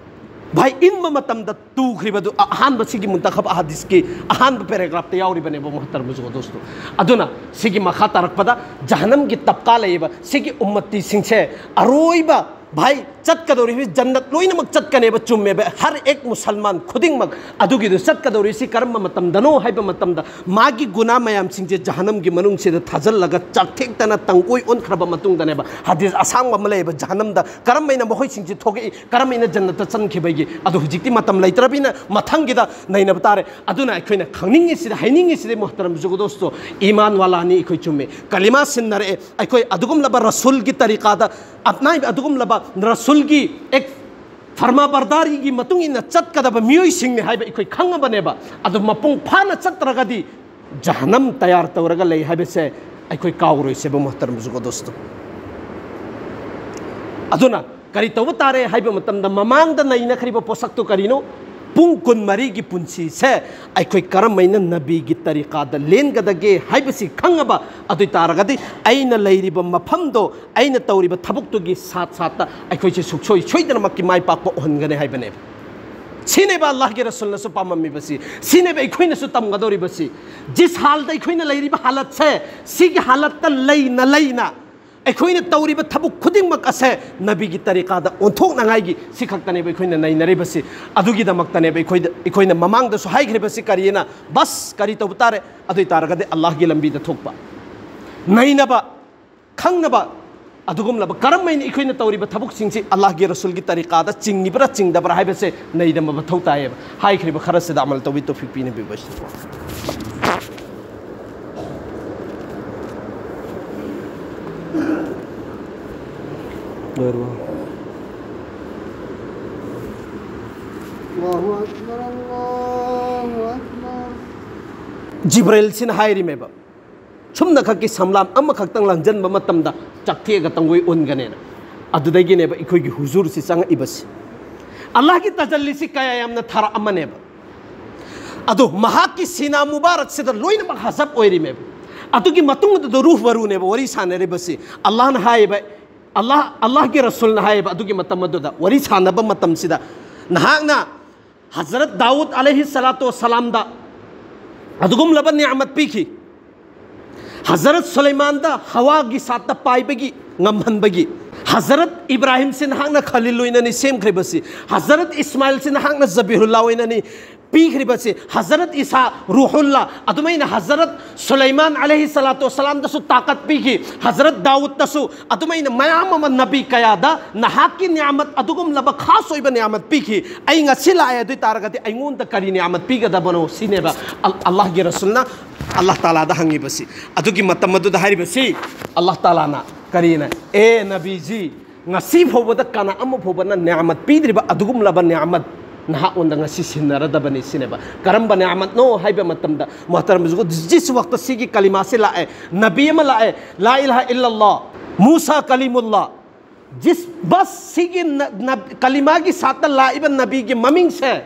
ꯚꯥꯏ ꯏꯟꯕ ꯃꯇꯝꯗ ꯇꯨꯈ꯭ꯔꯤꯕꯗꯨ, ꯑꯍꯥꯟꯕ ꯁꯤꯒꯤ ꯃꯨꯟꯇꯈꯕ ꯍꯗꯤꯁꯀꯤ ꯑꯍꯥꯟꯕ ꯄꯦꯔꯥꯒ꯭ꯔꯥꯐꯇ ꯌꯥꯎꯔꯤꯕꯅꯦꯕ, ꯃꯨꯍꯇꯔꯝ ꯕꯨꯖꯨꯔꯒ ꯗꯣꯁꯇꯣ꯫ ꯑꯗꯨꯅ ꯁꯤꯒꯤ ꯃꯈꯥ ꯇꯥꯔꯛꯄꯗ ꯖꯍꯅꯝꯒꯤ ꯇꯞꯀꯥ ꯂꯩꯌꯦꯕ꯫ ꯁꯤꯒꯤ ꯎꯝꯃꯠꯇꯤꯁꯤꯡꯁꯦ ꯑꯔꯣꯏꯕ ꯚꯥꯏ ꯆꯠꯀꯗꯧꯔꯤꯕ ꯖꯟꯅꯠ ꯂꯣꯏꯅꯃꯛ ꯆꯠꯀꯅꯦꯕ, ꯆꯨꯝꯃꯦꯕ꯫ ꯍꯔ ꯑꯦꯛ ꯃꯨꯁꯜꯃꯥꯟ ꯈꯨꯗꯤꯡꯃꯛ ꯑꯗꯨꯒꯤꯗꯨ ꯆꯠꯀꯗꯧꯔꯤꯁꯤ ꯀꯔꯝꯕ ꯃꯇꯝꯗꯅꯣ ꯍꯥꯏꯕ ꯃꯇꯝꯗ, ꯃꯥꯒꯤ ꯒꯨꯅꯥ ꯃꯌꯥꯝꯁꯤꯡꯁꯦ ꯖꯍꯅꯝꯒꯤ ꯃꯅꯨꯡꯁꯤꯗ ꯊꯥꯖꯤꯜꯂꯒ ꯆꯥꯛꯊꯦꯛꯇꯅ ꯇꯪꯀꯣꯏ ꯑꯣꯟꯈ꯭ꯔꯕ ꯃꯇꯨꯡꯗꯅꯦꯕ꯫ ꯍꯗꯤꯁ ꯑꯁꯥꯡꯕ ꯑꯃ ꯂꯩꯌꯦꯕ, ꯖꯍꯅꯝꯗ ꯀꯔꯝ ꯍꯥꯏꯅ ꯃꯈꯣꯏꯁꯤꯡꯁꯤ ꯊꯣꯛꯂꯛꯏ, ꯀꯔꯝ ꯍꯥꯏꯅ ꯖꯟꯅꯠꯇ ꯆꯪꯈꯤꯕꯒꯤ꯫ ꯑꯗꯣ ꯍꯧꯖꯤꯛꯇꯤ ꯃꯇꯝ ꯂꯩꯇ꯭ꯔꯕꯅꯤꯅ ꯃꯊꯪꯒꯤꯗ ꯅꯩꯅꯕ ꯇꯥꯔꯦ꯫ ꯑꯗꯨꯅ ꯑꯩꯈꯣꯏꯅ ꯈꯪꯅꯤꯡꯉꯤꯁꯤꯗ, ꯍꯥꯏꯅꯤꯡꯉꯤꯁꯤꯗꯤ, ꯃꯨꯍꯇꯔꯝ ꯕꯨꯖꯨꯔꯒ ꯗꯣꯁꯇꯣ, ꯏꯃꯥꯟ ꯋꯥꯂꯥꯅꯤ ꯑꯩꯈꯣꯏ, ꯆꯨꯝꯃꯦ, ꯀꯂꯤꯃꯥ ꯁꯤꯟꯅꯔꯛꯑꯦ ꯑꯩꯈꯣꯏ꯫ ꯑꯗꯨꯒꯨꯝꯂꯕ ꯔꯁꯨꯜꯒꯤ ꯇꯔꯤꯀꯥꯗ, ꯑꯅꯥꯏꯕ ꯑꯗꯨꯒꯨꯝꯂꯕ ꯔꯁꯨꯜꯒꯤ ꯑꯦꯛ ꯐꯔꯃꯥꯕꯔꯗꯥꯔꯤꯒꯤ ꯃꯇꯨꯡ ꯏꯟꯅ ꯆꯠꯀꯗꯕ ꯃꯤꯑꯣꯏꯁꯤꯡꯅꯤ ꯍꯥꯏꯕ ꯑꯩꯈꯣꯏ ꯈꯪꯉꯕꯅꯦꯕ꯫ ꯑꯗꯨ ꯃꯄꯨꯡ ꯐꯥꯅ ꯆꯠꯇ꯭ꯔꯒꯗꯤ ꯖꯍꯅꯝ ꯇꯌꯥꯔ ꯇꯧꯔꯒ ꯂꯩ ꯍꯥꯏꯕꯁꯦ ꯑꯩꯈꯣꯏ ꯀꯥꯎꯔꯣꯏꯁꯦꯕ, ꯃꯨꯍꯇꯔꯝ ꯕꯨꯖꯨꯔꯒ ꯗꯣꯁꯇꯣ꯫ ꯑꯗꯨꯅ ꯀꯔꯤ ꯇꯧꯕ ꯇꯥꯔꯦ ꯍꯥꯏꯕ ꯃꯇꯝꯗ, ꯃꯃꯥꯡꯗ ꯅꯩꯅꯈ꯭ꯔꯤꯕ ꯄꯣꯠꯁꯛꯇꯨ ꯀꯔꯤꯅꯣ? ꯄꯨꯡ ꯀꯨꯟꯃꯔꯤꯒꯤ ꯄꯨꯟꯁꯤꯁꯦ ꯑꯩꯈꯣꯏ ꯀꯔꯝꯍꯥꯏꯅ ꯅꯕꯤꯒꯤ ꯇꯔꯤꯀꯥꯗ ꯂꯦꯟꯒꯗꯒꯦ ꯍꯥꯏꯕꯁꯤ ꯈꯪꯉꯕ ꯑꯗꯨ ꯑꯣꯏ ꯇꯥꯔꯒꯗꯤ, ꯑꯩꯅ ꯂꯩꯔꯤꯕ ꯃꯐꯝꯗꯣ, ꯑꯩꯅ ꯇꯧꯔꯤꯕ ꯊꯕꯛꯇꯨꯒꯤ ꯁꯥꯠ ꯁꯥꯠꯇ ꯑꯩꯈꯣꯏꯁꯦ ꯁꯨꯡꯁꯣꯏ ꯁꯣꯏꯗꯅꯃꯛꯀꯤ ꯃꯥꯏ ꯄꯥꯛꯄ ꯑꯣꯏꯍꯟꯒꯅꯤ ꯍꯥꯏꯕꯅꯦꯕ꯫ ꯁꯤꯅꯦꯕ ꯑꯜꯂꯥꯍꯒꯤ ꯔꯁꯨꯜꯅꯁꯨ ꯄꯥꯝꯃꯝꯃꯤꯕꯁꯤ, ꯁꯤꯅꯦꯕ ꯑꯩꯈꯣꯏꯅꯁꯨ ꯇꯝꯒꯗꯧꯔꯤꯕꯁꯤ꯫ ꯖꯤꯁ ꯍꯥꯜꯗ ꯑꯩꯈꯣꯏꯅ ꯂꯩꯔꯤꯕ ꯍꯥꯂꯠꯁꯦ, ꯁꯤꯒꯤ ꯍꯥꯂꯠꯇ ꯂꯩꯅ ꯂꯩꯅ ꯑꯩꯈꯣꯏꯅ ꯇꯧꯔꯤꯕ ꯊꯕꯛ ꯈꯨꯗꯤꯡꯃꯛ ꯑꯁꯦ ꯅꯕꯤꯒꯤ ꯇꯔꯤꯀꯥꯗ ꯑꯣꯟꯊꯣꯛꯅꯉꯥꯏꯒꯤ ꯁꯤ ꯈꯛꯇꯅꯦꯕ ꯑꯩꯈꯣꯏꯅ ꯅꯩꯅꯔꯤꯕꯁꯤ꯫ ꯑꯗꯨꯒꯤꯗꯃꯛꯇꯅꯦꯕ ꯑꯩꯈꯣꯏꯗ, ꯑꯩꯈꯣꯏꯅ ꯃꯃꯥꯡꯗꯁꯨ ꯍꯥꯏꯈ꯭ꯔꯤꯕꯁꯤ ꯀꯔꯤꯅ, ꯕꯁ ꯀꯔꯤ ꯇꯧꯕ ꯇꯥꯔꯦ? ꯑꯗꯨ ꯑꯣꯏ ꯇꯥꯔꯒꯗꯤ ꯑꯜꯂꯥꯍꯒꯤ ꯂꯝꯕꯤꯗ ꯊꯣꯛꯄ, ꯅꯩꯅꯕ, ꯈꯪꯅꯕ, ꯑꯗꯨꯒꯨꯝꯂꯕ ꯀꯔꯝ ꯍꯥꯏꯅ ꯑꯩꯈꯣꯏꯅ ꯇꯧꯔꯤꯕ ꯊꯕꯛꯁꯤꯡꯁꯤ ꯑꯜꯂꯥꯍꯒꯤ ꯔꯁꯨꯜꯒꯤ ꯇꯔꯤꯀꯥꯗ ꯆꯤꯡꯉꯤꯕ꯭ꯔꯥ ꯆꯤꯡꯗꯕ꯭ꯔꯥ ꯍꯥꯏꯕꯁꯦ ꯅꯩꯅꯕ ꯃꯊꯧ ꯇꯥꯏꯌꯦꯕ꯫ ꯍꯥꯏꯈ꯭ꯔꯤꯕ ꯈꯔꯁꯤꯗ ꯑꯃꯜ ꯇꯧꯕꯤ ꯇꯧꯐꯤꯛ ꯄꯤꯅꯕꯤꯕꯁꯤꯅ꯫ ꯂꯣꯏꯔꯕꯣ? الله أكبر، الله ꯖꯤꯕ꯭ꯔꯦꯜꯁꯤꯅ ꯍꯥꯏꯔꯤꯃꯦꯕ, ꯁꯨꯝꯅ ꯈꯛꯀꯤ ꯁꯝꯂꯥꯝ ꯑꯃꯈꯛꯇꯪ ꯂꯪꯁꯤꯟꯕ ꯃꯇꯝꯗ ꯆꯥꯛꯊꯦꯛꯑꯒ ꯇꯪꯒꯣꯏ ꯑꯣꯟꯒꯅꯦꯅ꯫ ꯑꯗꯨꯗꯒꯤꯅꯦꯕ ꯑꯩꯈꯣꯏꯒꯤ ꯍꯨꯖꯨꯔꯁꯤ ꯆꯪꯉꯛꯏꯕꯁꯤ꯫ ꯑꯜꯂꯥꯍꯒꯤ ꯇꯖꯜꯂꯤꯁꯤ ꯀꯌꯥ ꯌꯥꯝꯅ ꯊꯥꯔꯛꯑꯃꯅꯦꯕ꯫ ꯑꯗꯣ ꯃꯍꯥꯛꯀꯤ ꯁꯤꯅꯥ ꯃꯨꯕꯥꯔꯛꯁꯤꯗ ꯂꯣꯏꯅꯃꯛ ꯍꯖꯕ ꯑꯣꯏꯔꯤꯃꯦꯕ꯫ ꯑꯗꯨꯒꯤ ꯃꯇꯨꯡꯗꯨꯗ ꯔꯨꯍ ꯕꯔꯨꯅꯦꯕ ꯋꯥꯔꯤ ꯁꯥꯟꯅꯔꯤꯕꯁꯤ꯫ ꯑꯜꯂꯥꯍꯅ ꯍꯥꯏꯌꯦꯕ, ꯑꯜꯂꯥꯍ, ꯑꯜꯂꯥꯍꯒꯤ ꯔꯁꯨꯜꯅ ꯍꯥꯏꯌꯦꯕ, ꯑꯗꯨꯒꯤ ꯃꯇꯝ ꯑꯗꯨꯗ ꯋꯥꯔꯤ ꯁꯥꯟꯅꯕ ꯃꯇꯝꯁꯤꯗ, ꯅꯍꯥꯛꯅ ꯍꯖꯔꯠ ꯗꯥꯎꯗ ꯑꯂꯩꯍꯤ ꯁꯂꯥꯇꯨ ꯋꯁꯁꯂꯥꯝꯗ ꯑꯗꯨꯒꯨꯝꯂꯕ ꯅꯤꯌꯥꯃꯠ ꯄꯤꯈꯤ꯫ ꯍꯖꯔꯠ ꯁꯨꯂꯩꯃꯥꯟꯗ ꯍꯋꯥꯒꯤ ꯁꯥꯠꯇ ꯄꯥꯏꯕꯒꯤ ꯉꯝꯍꯟꯕꯒꯤ, ꯍꯖꯔꯠ ꯏꯕ꯭ꯔꯥꯍꯤꯝꯁꯤ ꯅꯍꯥꯛꯅ ꯈꯂꯤꯜ ꯑꯣꯏꯅꯅꯤ ꯁꯦꯝꯈ꯭ꯔꯤꯕꯁꯤ, ꯍꯖꯔꯠ ꯏꯁꯃꯥꯏꯜꯁꯤ ꯅꯍꯥꯛꯅ ꯖꯕꯤꯍꯨꯜꯂꯥ ꯑꯣꯏꯅꯅꯤ ꯄꯤꯈ꯭ꯔꯤꯕꯁꯤ, ꯍꯖꯔꯠ ꯏꯁꯥ ꯔꯨꯍꯨꯜꯂꯥ, ꯑꯗꯨꯃꯥꯏꯅ ꯍꯖꯔꯠ ꯁꯨꯂꯩꯃꯥꯟ ꯑꯂꯩꯍꯤ ꯁꯂꯥꯇꯨ ꯋꯁꯁꯂꯥꯝꯗꯁꯨ ꯇꯥꯀꯠ ꯄꯤꯈꯤ, ꯍꯖꯔꯠ ꯗꯥꯎꯗꯇꯁꯨ, ꯑꯗꯨꯃꯥꯏꯅ ꯃꯌꯥꯝ ꯑꯃ ꯅꯕꯤ ꯀꯌꯥꯗ ꯅꯍꯥꯛꯀꯤ ꯅꯤꯌꯥꯃꯠ ꯑꯗꯨꯒꯨꯝꯂꯕ ꯈꯥꯁ ꯑꯣꯏꯕ ꯅꯤꯌꯥꯃꯠ ꯄꯤꯈꯤ꯫ ꯑꯩ ꯉꯁꯤ ꯂꯥꯛꯑꯦ ꯑꯗꯨ ꯑꯣꯏ ꯇꯥꯔꯒꯗꯤ ꯑꯩꯉꯣꯟꯗ ꯀꯔꯤ ꯅꯤꯌꯥꯃꯠ ꯄꯤꯒꯗꯕꯅꯣ ꯁꯤꯅꯦꯕ ꯑꯜ-, ꯑꯜꯂꯥꯍꯒꯤ ꯔꯁꯨꯜꯅ ꯑꯜꯂꯥꯍ ꯇꯥꯂꯥꯗ ꯍꯪꯉꯤꯕꯁꯤ꯫ ꯑꯗꯨꯒꯤ ꯃꯇꯝ ꯑꯗꯨꯗ ꯍꯥꯏꯔꯤꯕꯁꯤ, ꯑꯜꯂꯥꯍ ꯇꯥꯂꯥꯅ ꯀꯔꯤꯅ, "ꯑꯦ ꯅꯕꯤꯖꯤ, ꯉꯁꯤ ꯐꯥꯎꯕꯗ ꯀꯅꯥ ꯑꯃ ꯐꯥꯎꯕꯅ ꯅꯤꯌꯥꯃꯠ ꯄꯤꯗ꯭ꯔꯤꯕ ꯑꯗꯨꯒꯨꯝꯂꯕ ꯅꯤꯌꯥꯃꯠ ꯅꯍꯥꯛꯉꯣꯟꯗ ꯉꯁꯤ ꯁꯤꯟꯅꯔꯗꯕꯅꯤ" ꯁꯤꯅꯦꯕ꯫ ꯀꯔꯝꯕ ꯅꯤꯌꯥꯃꯠꯅꯣ ꯍꯥꯏꯕ ꯃꯇꯝꯗ, ꯃꯣꯍꯇꯔꯝ ꯕꯨꯖꯨꯔꯒ, ꯖꯤꯁ ꯋꯥꯛꯇ ꯁꯤꯒꯤ ꯀꯂꯤꯃꯥꯁꯤ ꯂꯥꯛꯑꯦ, ꯅꯕꯤ ꯑꯃ ꯂꯥꯛꯑꯦ, "ꯂꯥ ꯏꯂꯥꯍ ꯏꯜꯂꯜꯂꯥꯍ, ꯃꯨꯁꯥ ꯀꯂꯤꯃꯨꯜꯂꯥꯍ"꯫ ꯖꯤꯁ, ꯕꯁ ꯁꯤꯒꯤ ꯅ-, ꯅ-, ꯀꯂꯤꯃꯥꯒꯤ ꯁꯥꯠꯇ ꯂꯥꯛꯏꯕ ꯅꯕꯤꯒꯤ ꯃꯃꯤꯡꯁꯦ,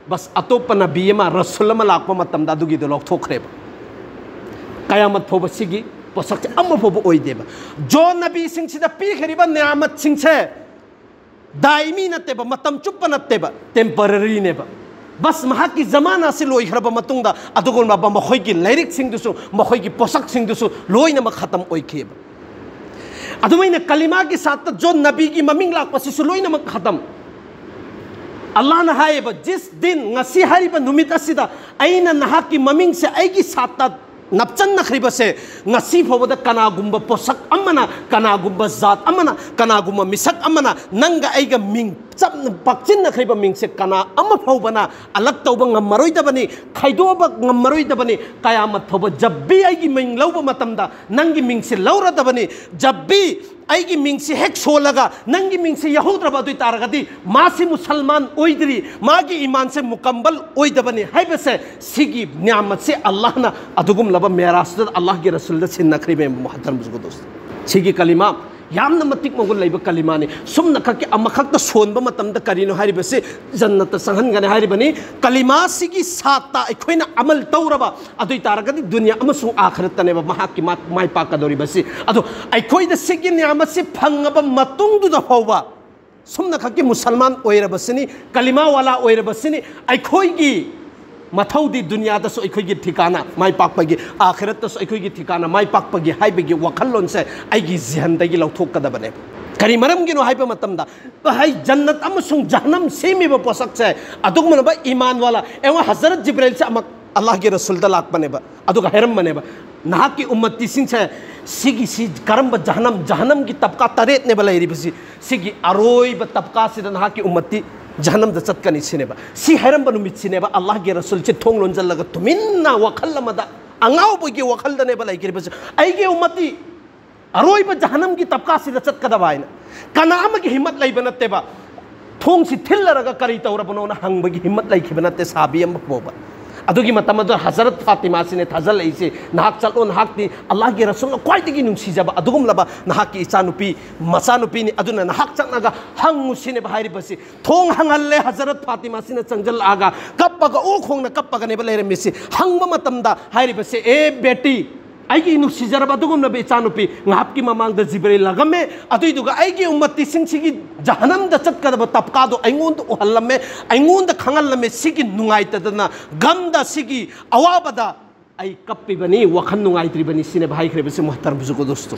ꯕꯁ ꯑꯇꯣꯞꯄ ꯅꯕꯤ ꯑꯃ, ꯔꯁꯨꯜ ꯑꯃ ꯂꯥꯛꯄ ꯃꯇꯝꯗ ꯑꯗꯨꯒꯤꯗꯣ ꯂꯧꯊꯣꯛꯈ꯭ꯔꯦꯕ꯫ ꯀꯌꯥꯃꯠ ꯐꯥꯎꯕ ꯁꯤꯒꯤ ꯄꯣꯠꯁꯛꯁꯦ ꯑꯃ ꯐꯥꯎꯕ ꯑꯣꯏꯗꯦꯕ꯫ ꯖꯣ ꯅꯕꯤꯁꯤꯡꯁꯤꯗ ꯄꯤꯈ꯭ꯔꯤꯕ ꯅꯤꯌꯥꯃꯠꯁꯤꯡꯁꯦ ꯗꯥꯏꯃꯤ ꯅꯠꯇꯦꯕ, ꯃꯇꯝ ꯆꯨꯞꯄ ꯅꯠꯇꯦꯕ, ꯇꯦꯝꯄꯔꯔꯤꯅꯦꯕ꯫ ꯕꯁ ꯃꯍꯥꯛꯀꯤ ꯖꯃꯥꯅꯥꯁꯤ ꯂꯣꯏꯈ꯭ꯔꯕ ꯃꯇꯨꯡꯗ ꯑꯗꯨꯒꯨꯝꯂꯕ ꯃꯈꯣꯏꯒꯤ ꯂꯥꯏꯔꯤꯛꯁꯤꯡꯗꯨꯁꯨ, ꯃꯈꯣꯏꯒꯤ ꯄꯣꯠꯁꯛꯁꯤꯡꯗꯨꯁꯨ ꯂꯣꯏꯅꯃꯛ ꯈꯇꯝ ꯑꯣꯏꯈꯤꯑꯕ꯫ ꯑꯗꯨꯃꯥꯏꯅ ꯀꯂꯤꯃꯥꯒꯤ ꯁꯥꯠꯇ ꯖꯣꯟ ꯅꯕꯤꯒꯤ ꯃꯃꯤꯡ ꯂꯥꯛꯄꯁꯤꯁꯨ ꯂꯣꯏꯅꯃꯛ ꯈꯇꯝ꯫ ꯑꯜꯂꯥꯍꯅ ꯍꯥꯏꯌꯦꯕ, "ꯖꯤꯁ ꯗꯤꯟ, ꯉꯁꯤ ꯍꯥꯏꯔꯤꯕ ꯅꯨꯃꯤꯠ ꯑꯁꯤꯗ ꯑꯩꯅ ꯅꯍꯥꯛꯀꯤ ꯃꯃꯤꯡꯁꯦ ꯑꯩꯒꯤ ꯁꯥꯠꯇ ꯅꯞꯆꯟꯅꯈ꯭ꯔꯤꯕꯁꯦ, ꯉꯁꯤ ꯐꯥꯎꯕꯗ ꯀꯅꯥꯒꯨꯝꯕ ꯄꯣꯠꯁꯛ ꯑꯃꯅ, ꯀꯅꯥꯒꯨꯝꯕ ꯖꯥꯠ ꯑꯃꯅ, ꯀꯅꯥꯒꯨꯝꯕ ꯃꯤꯁꯛ ꯑꯃꯅ ꯅꯪꯒ ꯑꯩꯒ ꯃꯤꯡ ꯆꯞꯅ ꯄꯥꯛꯆꯤꯟꯅꯈ꯭ꯔꯤꯕ ꯃꯤꯡꯁꯦ ꯀꯅꯥ ꯑꯃ ꯐꯥꯎꯕꯅ ꯑꯂꯛ ꯇꯧꯕ ꯉꯝꯃꯔꯣꯏꯗꯕꯅꯤ, ꯈꯥꯏꯗꯣꯛꯄ ꯉꯝꯃꯔꯣꯏꯗꯕꯅꯤ꯫ ꯀꯌꯥꯃꯠ ꯐꯥꯎꯕ ꯖꯕ ꯚꯤ ꯑꯩꯒꯤ ꯃꯤꯡ ꯂꯧꯕ ꯃꯇꯝꯗ ꯅꯪꯒꯤ ꯃꯤꯡꯁꯦ ꯂꯧꯔꯗꯕꯅꯤ꯫ ꯖꯕ ꯚꯤ ꯑꯩꯒꯤ ꯃꯤꯡꯁꯦ ꯍꯦꯛ ꯁꯣꯜꯂꯒ ꯅꯪꯒꯤ ꯃꯤꯡꯁꯦ ꯌꯥꯎꯍꯧꯗ꯭ꯔꯕ ꯑꯗꯨ ꯑꯣꯏ ꯇꯥꯔꯒꯗꯤ ꯃꯥꯁꯤ ꯃꯨꯁꯜꯃꯥꯟ ꯑꯣꯏꯗ꯭ꯔꯤ, ꯃꯥꯒꯤ ꯏꯃꯥꯟꯁꯦ ꯃꯨꯀꯝꯕꯜ ꯑꯣꯏꯗꯕꯅꯤ ꯍꯥꯏꯕꯁꯦ ꯁꯤꯒꯤ ꯅꯤꯌꯥꯃꯠꯁꯦ ꯑꯜꯂꯥꯍꯅ ꯑꯗꯨꯒꯨꯝꯂꯕ ꯃꯦꯔꯥꯖꯇꯨꯗ ꯑꯜꯂꯥꯍꯒꯤ ꯔꯁꯨꯜꯗ ꯁꯤꯟꯅꯈ꯭ꯔꯤꯕ ꯃꯨꯍꯇꯔꯝ ꯕꯨꯖꯨꯔꯒ ꯗꯣꯁꯇꯣ꯫ ꯁꯤꯒꯤ ꯀꯂꯤꯃꯥ ꯌꯥꯝꯅ ꯃꯇꯤꯛ ꯃꯒꯨꯟ ꯂꯩꯕ ꯀꯂꯤꯃꯥꯅꯤ꯫ ꯁꯨꯝꯅ ꯈꯛꯀꯤ ꯑꯃꯈꯛꯇ ꯁꯣꯟꯕ ꯃꯇꯝꯗ ꯀꯔꯤꯅꯣ ꯍꯥꯏꯔꯤꯕꯁꯤ ꯖꯟꯅꯠꯇ ꯆꯪꯍꯟꯒꯅꯤ ꯍꯥꯏꯔꯤꯕꯅꯤ꯫ ꯀꯂꯤꯃꯥꯁꯤꯒꯤ ꯁꯥꯠꯇ ꯑꯩꯈꯣꯏꯅ ꯑꯃꯜ ꯇꯧꯔꯕ ꯑꯗꯨ ꯑꯣꯏ ꯇꯥꯔꯒꯗꯤ ꯗꯨꯅꯤꯌꯥ ꯑꯃꯁꯨꯡ ꯑꯥꯈꯔꯠꯇꯅꯦꯕ ꯃꯍꯥꯛꯀꯤ ꯃꯥ-, ꯃꯥꯏ ꯄꯥꯛꯀꯗꯧꯔꯤꯕꯁꯤ꯫ ꯑꯗꯣ ꯑꯩꯈꯣꯏꯗ ꯁꯤꯒꯤ ꯅꯤꯌꯥꯃꯠꯁꯤ ꯐꯪꯉꯕ ꯃꯇꯨꯡꯗꯨꯗ ꯐꯥꯎꯕ ꯁꯨꯝꯅ ꯈꯛꯀꯤ ꯃꯨꯁꯜꯃꯥꯟ ꯑꯣꯏꯔꯕꯁꯤꯅꯤ, ꯀꯂꯤꯃꯥ ꯋꯥꯂꯥ ꯑꯣꯏꯔꯕꯁꯤꯅꯤ, ꯑꯩꯈꯣꯏꯒꯤ ꯃꯊꯧꯗꯤ ꯗꯨꯅꯤꯌꯥꯗꯁꯨ ꯑꯩꯈꯣꯏꯒꯤ ꯊꯤꯀꯥꯅ ꯃꯥꯏ ꯄꯥꯛꯄꯒꯤ, ꯑꯥꯈꯤꯔꯠꯇꯁꯨ ꯑꯩꯈꯣꯏꯒꯤ ꯊꯤꯀꯥꯅ ꯃꯥꯏ ꯄꯥꯛꯄꯒꯤ ꯍꯥꯏꯕꯒꯤ ꯋꯥꯈꯜꯂꯣꯟꯁꯦ ꯑꯩꯒꯤ ꯖꯤꯍꯟꯗꯒꯤ ꯂꯧꯊꯣꯛꯀꯗꯕꯅꯦꯕ꯫ ꯀꯔꯤ ꯃꯔꯝꯒꯤꯅꯣ ꯍꯥꯏꯕ ꯃꯇꯝꯗ, ꯍꯥꯏ, ꯖꯟꯅꯠ ꯑꯃꯁꯨꯡ ꯖꯍꯟꯅꯝ ꯁꯦꯝꯃꯤꯕ ꯄꯣꯠꯁꯛꯁꯦ ꯑꯗꯨꯒꯨꯝꯂꯕ ꯏꯃꯥꯟ ꯋꯥꯂꯥ, ꯑꯦ, ꯍꯖꯔꯠ ꯖꯤꯕ꯭ꯔꯤꯜꯁꯦ ꯑꯃꯛ ꯑꯜꯂꯥꯍꯒꯤ ꯔꯁꯨꯜꯗ ꯂꯥꯛꯄꯅꯦꯕ, ꯑꯗꯨꯒ ꯍꯥꯏꯔꯝꯕꯅꯦꯕ, "ꯅꯍꯥꯛꯀꯤ ꯎꯝꯃꯠꯇꯤꯁꯤꯡꯁꯦ ꯁꯤꯒꯤꯁꯤ ꯀꯔꯝꯕ ꯖꯍꯟꯅꯝ, ꯖꯍꯟꯅꯝꯒꯤ ꯇꯞꯀꯥ ꯇꯔꯦꯠꯅꯦꯕ ꯂꯩꯔꯤꯕꯁꯤ, ꯁꯤꯒꯤ ꯑꯔꯣꯏꯕ ꯇꯞꯀꯥꯁꯤꯗ ꯅꯍꯥꯛꯀꯤ ꯎꯝꯃꯠꯇꯤ ꯖꯍꯟꯅꯝꯗ ꯆꯠꯀꯅꯤ" ꯁꯤꯅꯦꯕ꯫ ꯁꯤ ꯍꯥꯏꯔꯝꯕ ꯅꯨꯃꯤꯠꯁꯤꯅꯦꯕ ꯑꯜꯂꯥꯍꯒꯤ ꯔꯁꯨꯜꯁꯦ ꯊꯣꯡ ꯂꯣꯟꯁꯤꯜꯂꯒ ꯇꯨꯃꯤꯟꯅ ꯋꯥꯈꯜ ꯑꯃꯗ, ꯑꯉꯥꯎꯕꯒꯤ ꯋꯥꯈꯜꯗꯅꯦꯕ ꯂꯩꯈ꯭ꯔꯤꯕꯁꯦ, "ꯑꯩꯒꯤ ꯎꯝꯃꯠꯇꯤ ꯑꯔꯣꯏꯕ ꯖꯍꯟꯅꯝꯒꯤ ꯇꯞꯀꯥꯁꯤꯗ ꯆꯠꯀꯗꯕ" ꯍꯥꯏꯅ꯫ ꯀꯅꯥ ꯑꯃꯒꯤ ꯍꯤꯝꯃꯠ ꯂꯩꯕ ꯅꯠꯇꯦꯕ꯫ ꯊꯣꯡꯁꯤ ꯊꯤꯜꯂꯔꯒ ꯀꯔꯤ ꯇꯧꯔꯕꯅꯣꯅ ꯍꯪꯕꯒꯤ ꯍꯤꯝꯃꯠ ꯂꯩꯈꯤꯕ ꯅꯠꯇꯦ ꯁꯍꯥꯕꯤ ꯑꯃ ꯐꯥꯎꯕ꯫ ꯑꯗꯨꯒꯤ ꯃꯇꯝ ꯑꯗꯨꯗ ꯍꯖꯔꯠ ꯐꯥꯇꯤꯃꯥꯁꯤꯅꯦ ꯊꯥꯖꯜꯂꯛꯏꯁꯦ, "ꯅꯍꯥꯛ ꯆꯠꯂꯣ, ꯅꯍꯥꯛꯇꯤ ꯑꯜꯂꯥꯍꯒꯤ ꯔꯁꯨꯜꯅ ꯈ꯭ꯋꯥꯏꯗꯒꯤ ꯅꯨꯡꯁꯤꯖꯕ ꯑꯗꯨꯒꯨꯝꯂꯕ ꯅꯍꯥꯛꯀꯤ ꯏꯆꯥꯅꯨꯄꯤ, ꯃꯆꯥꯅꯨꯄꯤꯅꯤ, ꯑꯗꯨꯅ ꯅꯍꯥꯛ ꯆꯠꯂꯒ ꯍꯪꯉꯨ" ꯁꯤꯅꯦꯕ ꯍꯥꯏꯔꯤꯕꯁꯤ꯫ ꯊꯣꯡ ꯍꯪꯍꯜꯂꯦ, ꯍꯖꯔꯠ ꯐꯥꯇꯤꯃꯥꯁꯤꯅ ꯆꯪꯁꯤꯜꯂꯛꯑꯒ ꯀꯞꯄꯒ, ꯑꯣ ꯈꯣꯡꯅ ꯀꯞꯄꯒꯅꯦꯕ ꯂꯩꯔꯝꯃꯤꯁꯤ꯫ ꯍꯪꯕ ꯃꯇꯝꯗ ꯍꯥꯏꯔꯤꯕꯁꯦ, "ꯑꯦ ꯕꯦꯇꯤ, ꯑꯩꯒꯤ ꯅꯨꯡꯁꯤꯖꯔꯕ ꯑꯗꯨꯒꯨꯝꯂꯕ ꯏꯆꯥꯅꯨꯄꯤ, ꯉꯍꯥꯛꯀꯤ ꯃꯃꯥꯡꯗ ꯖꯤꯕ꯭ꯔꯤꯜ ꯂꯥꯛꯑꯝꯃꯦ, ꯑꯗꯨꯏꯗꯨꯒ ꯑꯩꯒꯤ ꯎꯝꯃꯠꯇꯤꯁꯤꯡꯁꯤꯒꯤ ꯖꯍꯟꯅꯝꯗ ꯆꯠꯀꯗꯕ ꯇꯞꯀꯥꯗꯣ ꯑꯩꯉꯣꯟꯗ ꯎꯍꯜꯂꯝꯃꯦ, ꯑꯩꯉꯣꯟꯗ ꯈꯪꯍꯜꯂꯝꯃꯦ, ꯁꯤꯒꯤ ꯅꯨꯡꯉꯥꯏꯇꯗꯅ, ꯒꯝꯗ, ꯁꯤꯒꯤ ꯑꯋꯥꯕꯗ ꯑꯩ ꯀꯞꯄꯤꯕꯅꯤ, ꯋꯥꯈꯜ ꯅꯨꯡꯉꯥꯏꯇ꯭ꯔꯤꯕꯅꯤ" ꯁꯤꯅꯦꯕ ꯍꯥꯏꯈ꯭ꯔꯤꯕꯁꯤ, ꯃꯨꯍꯇꯔꯝ ꯕꯨꯖꯨꯔꯒ ꯗꯣꯁꯇꯣ꯫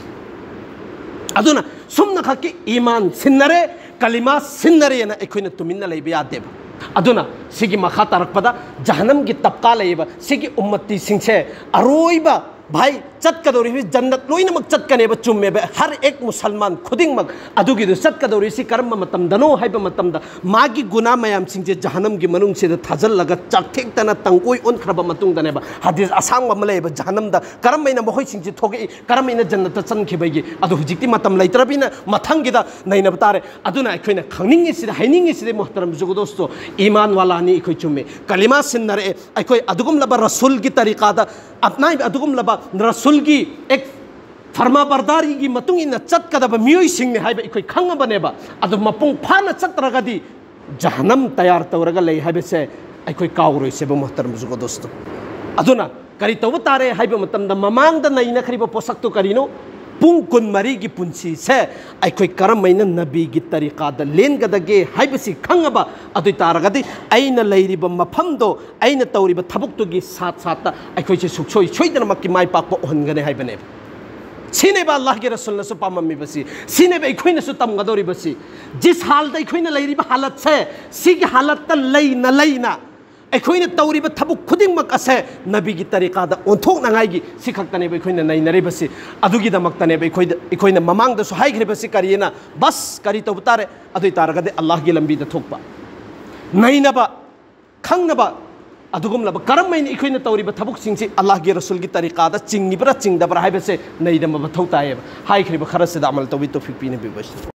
ꯑꯗꯨꯅ ꯁꯨꯝꯅ ꯈꯛꯀꯤ ꯏꯃꯥꯟ ꯁꯤꯟꯅꯔꯦ, ꯀꯂꯤꯃꯥ ꯁꯤꯟꯅꯔꯦꯅ ꯑꯩꯈꯣꯏꯅ ꯇꯨꯃꯤꯟꯅ ꯂꯩꯕ ꯌꯥꯗꯦꯕ꯫ ꯑꯗꯨꯅ ꯁꯤꯒꯤ ꯃꯈꯥ ꯇꯥꯔꯛꯄꯗ ꯖꯍꯟꯅꯝꯒꯤ ꯇꯞꯀꯥ ꯂꯩꯌꯦꯕ, ꯁꯤꯒꯤ ꯎꯝꯃꯠꯇꯤꯁꯤꯡꯁꯦ ꯑꯔꯣꯏꯕ, ꯚꯥꯏ, ꯆꯠꯀꯗꯧꯔꯤꯕ ꯖꯟꯅꯠ ꯂꯣꯏꯅꯃꯛ ꯆꯠꯀꯅꯦꯕ, ꯆꯨꯝꯃꯦꯕ꯫ ꯍꯔ ꯑꯦꯛ ꯃꯨꯁꯜꯃꯥꯟ ꯈꯨꯗꯤꯡꯃꯛ ꯑꯗꯨꯒꯤꯗꯨ ꯆꯠꯀꯗꯧꯔꯤꯁꯤ ꯀꯔꯝꯕ ꯃꯇꯝꯗꯅꯣ ꯍꯥꯏꯕ ꯃꯇꯝꯗ, ꯃꯥꯒꯤ ꯒꯨꯅꯥ ꯃꯌꯥꯝꯁꯤꯡꯁꯦ ꯖꯍꯅꯝꯒꯤ ꯃꯅꯨꯡꯁꯤꯗ ꯊꯥꯖꯤꯜꯂꯒ ꯆꯥꯛꯊꯦꯛꯇꯅ ꯇꯪꯀꯣꯏ ꯑꯣꯟꯈ꯭ꯔꯕ ꯃꯇꯨꯡꯗꯅꯦꯕ꯫ ꯍꯗꯤꯁ ꯑꯁꯥꯡꯕ ꯑꯃ ꯂꯩꯌꯦꯕ, ꯖꯍꯅꯝꯗ ꯀꯔꯝ ꯍꯥꯏꯅ ꯃꯈꯣꯏꯁꯤꯡꯁꯤ ꯊꯣꯛꯂꯛꯏ, ꯀꯔꯝ ꯍꯥꯏꯅ ꯖꯟꯅꯠꯇ ꯆꯪꯈꯤꯕꯒꯤ꯫ ꯑꯗꯨ ꯍꯧꯖꯤꯛꯇꯤ ꯃꯇꯝ ꯂꯩꯇ꯭ꯔꯕꯅꯤꯅ ꯃꯊꯪꯒꯤꯗ ꯅꯩꯅꯕ ꯇꯥꯔꯦ꯫ ꯑꯗꯨꯅ ꯑꯩꯈꯣꯏꯅ ꯈꯪꯅꯤꯡꯉꯤꯁꯤꯗ, ꯍꯥꯏꯅꯤꯡꯉꯤꯁꯤꯗꯤ, ꯃꯣꯍꯇꯔꯝ ꯖꯨꯒꯗꯣꯁꯇꯣ, ꯏꯃꯥꯟ ꯋꯥꯂꯥꯅꯤ ꯑꯩꯈꯣꯏ, ꯆꯨꯝꯃꯦ, ꯀꯂꯤꯃꯥ ꯁꯤꯟꯅꯔꯛꯑꯦ꯫ ꯑꯩꯈꯣꯏ ꯑꯗꯨꯒꯨꯝꯂꯕ ꯔꯁꯨꯜꯒꯤ ꯇꯔꯤꯀꯥꯗ, ꯑꯞꯅꯥꯏꯕ ꯑꯗꯨꯒꯨꯝꯂꯕ ꯔꯁꯨꯜꯒꯤ ꯑꯦꯛ ꯐꯔꯃꯥꯕꯔꯗꯥꯔꯤꯒꯤ ꯃꯇꯨꯡ ꯏꯟꯅ ꯆꯠꯀꯗꯕ ꯃꯤꯑꯣꯏꯁꯤꯡꯅꯤ ꯍꯥꯏꯕ ꯑꯩꯈꯣꯏ ꯈꯪꯉꯕꯅꯦꯕ꯫ ꯑꯗꯨ ꯃꯄꯨꯡ ꯐꯥꯅ ꯆꯠꯇ꯭ꯔꯒꯗꯤ ꯖꯍꯅꯝ ꯇꯌꯥꯔ ꯇꯧꯔꯒ ꯂꯩ ꯍꯥꯏꯕꯁꯦ ꯑꯩꯈꯣꯏ ꯀꯥꯎꯔꯣꯏꯁꯦꯕ, ꯃꯣꯍꯇꯔꯝ ꯖꯨꯒꯗꯣꯁꯇꯣ꯫ ꯑꯗꯨꯅ ꯀꯔꯤ ꯇꯧꯕ ꯇꯥꯔꯦ ꯍꯥꯏꯕ ꯃꯇꯝꯗ, ꯃꯃꯥꯡꯗ ꯅꯩꯅꯈ꯭ꯔꯤꯕ ꯄꯣꯠꯁꯛꯇꯨ ꯀꯔꯤꯅꯣ? ꯄꯨꯡ ꯀꯨꯟꯃꯔꯤꯒꯤ ꯄꯨꯟꯁꯤꯁꯦ ꯑꯩꯈꯣꯏ ꯀꯔꯝꯍꯥꯏꯅ ꯅꯕꯤꯒꯤ ꯇꯔꯤꯀꯥꯗ ꯂꯦꯟꯒꯗꯒꯦ ꯍꯥꯏꯕꯁꯤ ꯈꯪꯉꯕ ꯑꯗꯨ ꯑꯣꯏ ꯇꯥꯔꯒꯗꯤ, ꯑꯩꯅ ꯂꯩꯔꯤꯕ ꯃꯐꯝꯗꯣ, ꯑꯩꯅ ꯇꯧꯔꯤꯕ ꯊꯕꯛꯇꯨꯒꯤ ꯁꯥꯠ ꯁꯥꯠꯇ ꯑꯩꯈꯣꯏꯁꯦ ꯁꯨꯡꯁꯣꯏ ꯁꯣꯏꯗꯅꯃꯛꯀꯤ ꯃꯥꯏ ꯄꯥꯛꯄ ꯑꯣꯏꯍꯟꯒꯅꯤ ꯍꯥꯏꯕꯅꯦꯕ꯫ ꯁꯤꯅꯦꯕ ꯑꯜꯂꯥꯍꯒꯤ ꯔꯁꯨꯜꯅꯁꯨ ꯄꯥꯝꯃꯝꯃꯤꯕꯁꯤ, ꯁꯤꯅꯦꯕ ꯑꯩꯈꯣꯏꯅꯁꯨ ꯇꯝꯒꯗꯧꯔꯤꯕꯁꯤ꯫ ꯖꯤꯁ ꯍꯥꯜꯗ ꯑꯩꯈꯣꯏꯅ ꯂꯩꯔꯤꯕ ꯍꯥꯂꯠꯁꯦ, ꯁꯤꯒꯤ ꯍꯥꯂꯠꯇ ꯂꯩꯅ ꯂꯩꯅ ꯑꯩꯈꯣꯏꯅ ꯇꯧꯔꯤꯕ ꯊꯕꯛ ꯈꯨꯗꯤꯡꯃꯛ ꯑꯁꯦ ꯅꯕꯤꯒꯤ ꯇꯔꯤꯀꯥꯗ ꯑꯣꯟꯊꯣꯛꯅꯉꯥꯏꯒꯤ ꯁꯤ ꯈꯛꯇꯅꯦꯕ ꯑꯩꯈꯣꯏꯅ ꯅꯩꯅꯔꯤꯕꯁꯤ꯫ ꯑꯗꯨꯒꯤꯗꯃꯛꯇꯅꯦꯕ ꯑꯩꯈꯣꯏꯗ, ꯑꯩꯈꯣꯏꯅ ꯃꯃꯥꯡꯗꯁꯨ ꯍꯥꯏꯈ꯭ꯔꯤꯕꯁꯤ ꯀꯔꯤꯅ, ꯕꯁ ꯀꯔꯤ ꯇꯧꯕ ꯇꯥꯔꯦ? ꯑꯗꯨ ꯑꯣꯏ ꯇꯥꯔꯒꯗꯤ ꯑꯜꯂꯥꯍꯒꯤ ꯂꯝꯕꯤꯗ ꯊꯣꯛꯄ, ꯅꯩꯅꯕ, ꯈꯪꯅꯕ, ꯑꯗꯨꯒꯨꯝꯂꯕ ꯀꯔꯝ ꯍꯥꯏꯅ ꯑꯩꯈꯣꯏꯅ ꯇꯧꯔꯤꯕ ꯊꯕꯛꯁꯤꯡꯁꯤ ꯑꯜꯂꯥꯍꯒꯤ ꯔꯁꯨꯜꯒꯤ ꯇꯔꯤꯀꯥꯗ ꯆꯤꯡꯉꯤꯕ꯭ꯔꯥ ꯆꯤꯡꯗꯕ꯭ꯔꯥ ꯍꯥꯏꯕꯁꯦ ꯅꯩꯅꯕ ꯃꯊꯧ ꯇꯥꯏꯌꯦꯕ꯫ ꯍꯥꯏꯈ꯭ꯔꯤꯕ ꯈꯔꯁꯤꯗ ꯑꯃꯜ ꯇꯧꯕꯤ ꯇꯧꯐꯤꯛ ꯄꯤꯅꯕꯤꯕꯁꯤꯅꯤ꯫